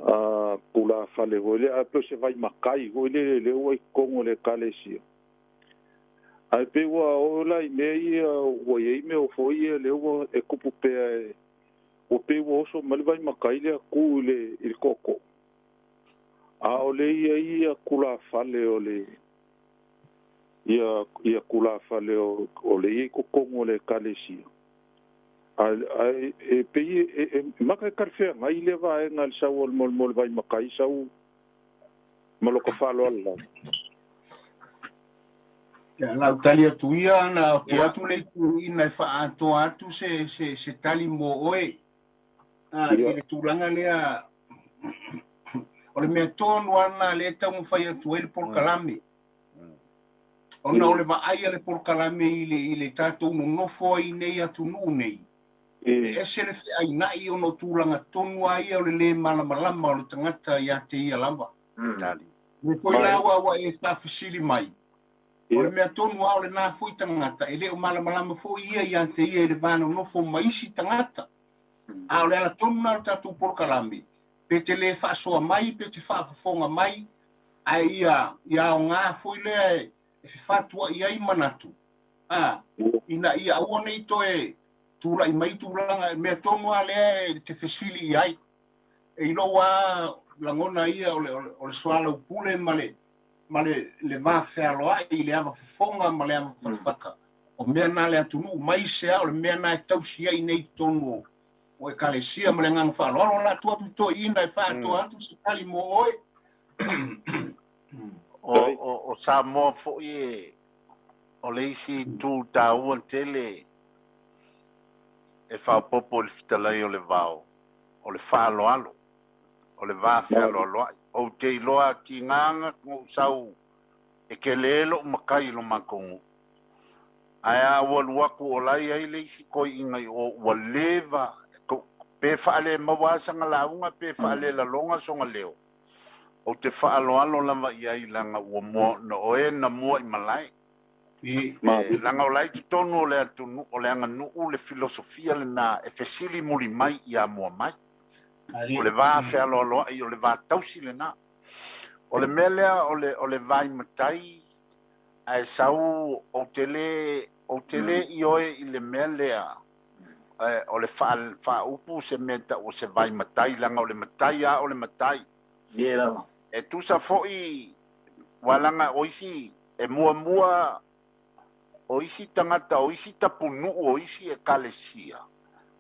S6: a kula fale hoi le a pe se vai makai hoi lele le ua i kogo le ekalesia. Ai pe ua o la i mea ia ua iai mea o foi ia le ua e kupu pea e o pe ua oso ma le vai makai lea ku i le koko. A o le ia ia kula fale o le ia kula fale o le ia kokongo le ekalesia. Ai e pe e maka e kalfea ngai le vaega le sau o le molemole vai makai sau maloka faaaloalo lava.
S1: Ia, lau tali atu ia, na tu atu le ina e faaatoa atu se tali mo oe. I le tulaga lea O le mea tonu ana le taumafai atu ai le polokalame. Ona o le vaai a le polokalame i le tatou nonofo ai nei atunuu nei. E ese le feaina'i ona o tulaga tonu a ia o le lē malamalama o le tagata iā te ia lava. Le foi la ua e faafesili mai. O le mea tonu a o lenā foi tagata e lē o malamalama foi ia iā te ia i le vanonofo ma isi tagata. A o le ala tonu na o le tatou polokalame, pe te lē faasoa mai, pe te faafofoga mai, ae ia ia aogā foi lea e fefatua'i ai manatu. A, ina ia aua nei toe tula'i mai tulaga mea tonu a lea e te fesili i ai. E i lou a lagona ia o le soalaupule ma le vafealoa'i i le ava fofoga ma le ava fatafata. O mea na le atunuu mai se a o le mea na e tausi ai nei totonu o ekalesia ma le agaga faaaloalo la atu atu toeaina e faaatoa atu se tali mo oe.
S3: O Samoa foi e o le isi tu tāua tele e faaopopo i le fetalai o le vao, o le faaaloalo, o le va fealoaloai. Ou te iloa tigaga ou sau e ke le lo'u matai i lo matou nuu. Ae a ua alu atu o lai ai le isi toeaiina i o ua leva pe faale maua saga lauga pe faalelaloga soga leo. Ou te faaaloalo lava i ai laga ua mua na oe na mua i malae. Laga o lai totonu o le atunuu o le aganuu le filosofia lenā e fesili muli mai ia mua mai. O le va fealoaloai o le va tausi lenā. O le mea lea o le vai matai ae sau ou te le i oe i le mea lea o le faaupu se mea ta'u o se vai matai laga o le matai a o le matai.
S2: Ie lava.
S3: E tusa foi ua laga o isi e muamua o isi tagata o isi tapunuu o isi ekalesia.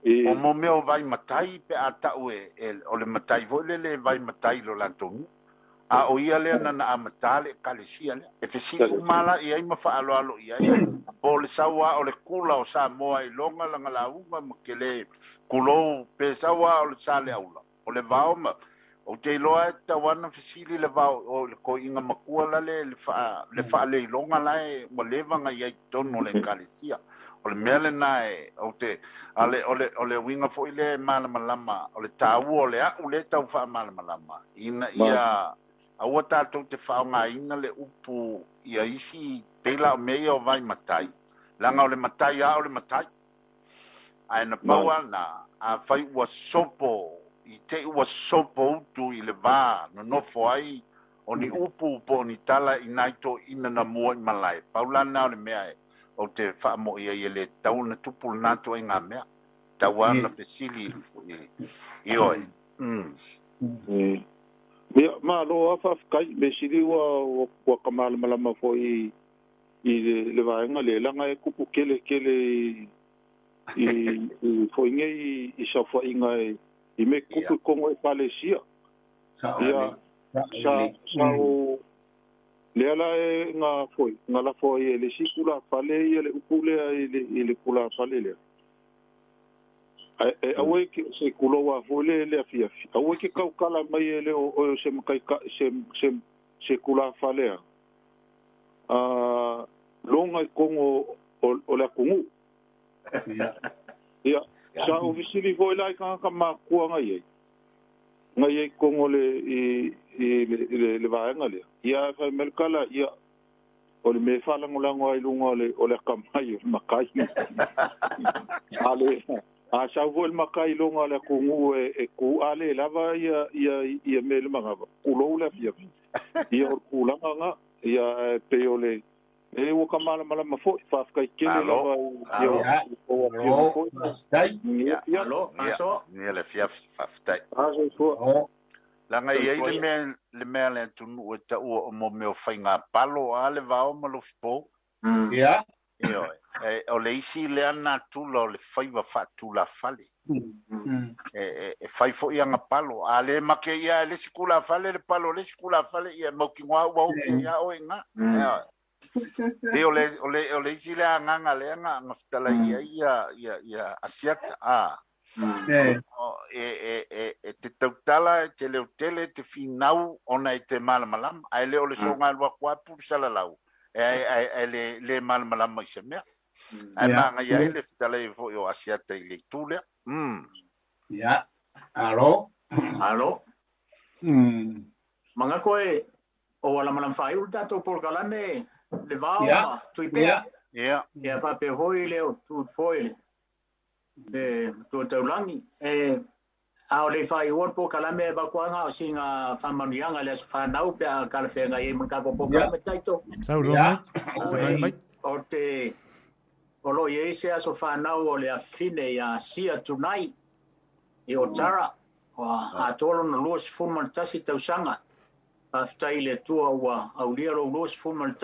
S3: O mo mea o vai matai pe a ta'u e o le matai foi lele vai matai lo latou nuu. A o ia lea na amatā le ekalesia lea. E fesili uma la i ai ma faaaloalo i ai. Po o le sau a o le kula o Samoa i loga laga lauga ma ke le kulou pe sau a o le sa le aula. O le vao ma ou te iloa e tauana fesili le vao o le toeaiina matua la le faaleiloga la e ua leva na i ai totonu o le ekalesia. O le mea lenā e ou te ale o le uiga foi lea e malamalama o le tāua o le a'u lea tau faamalamalama ina ia aua tatou te faaaogāina le upu ia isi pei la o mea ia o vai matai. Laga o le matai a o le matai. Ae na pau a na afai ua sopo i te ua sopo utu i le va nonofo ai o ni upu po o ni tala i nai toeaiina na mua i malae. Pau la na o le mea e ou te faamo'i ai e le tatau ona tupu lenā toaiga mea. Tau a na fesili i oe.
S6: Ia, malo a faafetai me sili ua ka malamalama foi i le vaega le laga e kupu kele kele i foi nei i saofaiga e i me kupu i kogo ekalesia. Ia, sa o lea la e nga foi nga lafo ai e le isi tulafale ia le upu lea i le tulafale lea. E aua ke se kuloa foi le afiafi. Aua ke kaukala mai e le o se makai se tulafale a. A longa i kongo o le atunuu. Ia, sa o fesili foi la i tagata makua ngai ai. Ngai ai kongo le i le vaega lea. Ia fai mai le kala ia o le mea faalagolago ai luga o le akamai o le matai. Ale a sau foi le matai i luga o le atunuu e ku ale lava ia mea le manava. Kulou le afiafi. Ia o le tulaga nga ia e pei o le e ua ka malamalama foi faafetai tele lava i o afioga foi.
S1: Faafetai.
S6: Ia.
S2: Alo, aso.
S3: Ia le fiafi faafetai.
S6: Aso soa.
S3: Laga i ai le mea le atunuu e taua o mo mea o faiga palo a le vao ma Lofipo. Ioe. E, o le isi lea natura o le faiva faatulafale. E fai foi aga palo. A le make ia e le isi tulafale le palo o le isi tulafale ia mautinoa ua oki ia oe nga. Ioe. E o le isi lea agaga lea na fetalai ai ia Asiata. A. E te tautala, e te leo tele, te finau, ona e te malamalama. Ae le o le soga alu atu lava pulu salalau, ae le malamalama i se mea. Ae manaia ai le fetalai foi o Asiata i le itu lea.
S1: Ia, alo.
S2: Alo. Manatu e o ua lamalama faaiu le tatou polokalame le vao ma Tuipea.
S3: Ia.
S2: Ia faapea foi le o tu foi le tua taulagi. E a o le faaiua le polokalame e vakuaga o sina faamanuiaga le aso fanau pe a talafeagai ai ma le tatou polokalame taito.
S4: Saunoa mai. Talai mai.
S2: O te o lo o i ai se aso fanau o le afine ia Sia Tunai i Otara, ua atoa lona 21 tausaga. Faafetai i le Atua ua aulia lou 21.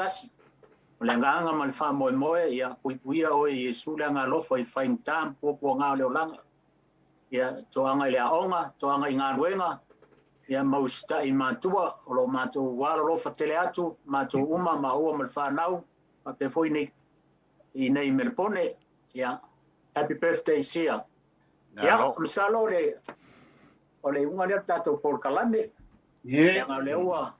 S2: O le agaga ma le faamoemoe, ia puipuia oe e Iesu le agalofa i faigata ma puapuaga o le olaga. Ia toaga i le aoga, toaga i galuega, ia mausita'i matua, o lo o matou alolofa tele atu, matou uma, maua ma le fanau, faapea foi nei i nei Melepone. Ia, happy birthday Sia. Ia, masalo o le iuga lea o le tatou polokalame. Leaga o lea ua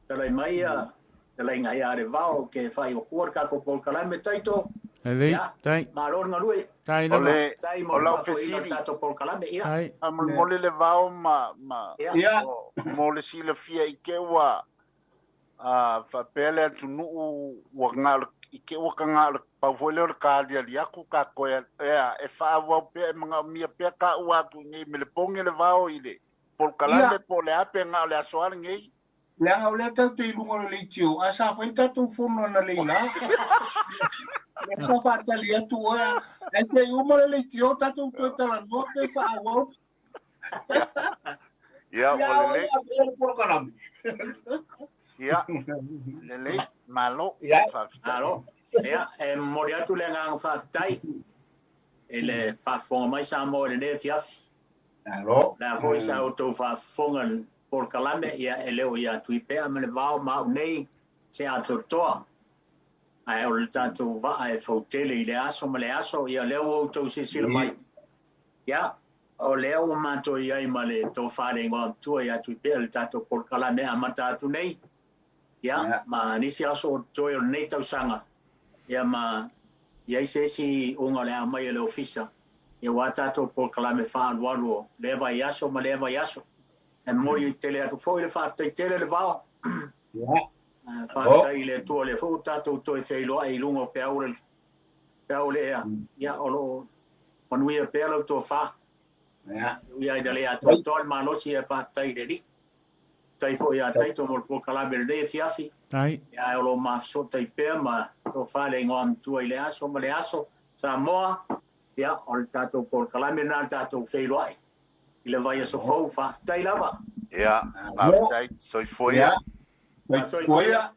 S2: talai mai ia talaiga ia le vao ke faaiokua le tatou polokalame taito.
S4: Lelei, tai.
S2: Malo le galue.
S4: Tai lava.
S2: Tai mo
S3: O
S2: le
S3: lau
S2: faafoeina o le
S3: fesili.
S2: tatou polokalame. Ia.
S4: Tai.
S3: Faamolemole le vao ma
S1: Ia.
S3: mo le silafia i ke ua faapea le atunuu ua galo i ke ua ka galo pau foi lea o le kaaliali atu ka koe ea e faaauau pea e manaomia pea ka ua atu i nei Melepoge le vao i le polokalame po o le a pe na o le aso a lenei.
S1: Leaga o lea tatou te i luga o le leitio, ae sa fai tatou fono analeila. Lea sa faatali atu oe, ae se i uma le leitio tatou toe talanoa pe faaauau.
S3: Ia, ua lelei.
S1: Ia, le polokalame.
S3: Ia, lelei, malo.
S1: Ia.
S3: Faafetai.
S2: Malo. Ia, e momoli atu le agaga faafetai i le faafofoga mai Samoa i lenei afiafi.
S1: Alo.
S2: Le a foi sa outou faafofoga i le polokalame, ia e le o ia Tuipea ma le vao ma au nei se atoatoa. Ae o le tatou vaa e fautele i le aso ma le aso, ia lea ua outou silasila mai. Ia, o lea ua matou i ai ma le tofa le igoa matua ia Tuipea le tatou polokalame amata atu nei. Ia, ma nisi aso o totoe o lenei tausaga. Ia ma i ai se isi uga o le a mai e le ofisa. Ia ua tatou polokalame faaalualu o lea vaiaso ma lea vaiaso. E momoli tele atu foi le faafetai tele le vao.
S1: Ia.
S2: Faafetai i le Atua lea foi ua tatou toe feiloai i luga o peau le ea. Ia, o lo o manuia pea lau tofa.
S1: Ia.
S2: Ia ina le atoatoa le malosi e faafetai i le Alii. Tai foi ia taito mo le polokalame lenei afiafi.
S4: Tai.
S2: Ia, o lo o mafasotai pea ma tofa le igoa matua i le aso ma le aso. Samoa, ia, o le tatou polokalame na le tatou feiloai. I le vaiaso fou, faafetai lava.
S3: Ia, faafetai, soifua ia.
S1: Soifua ia.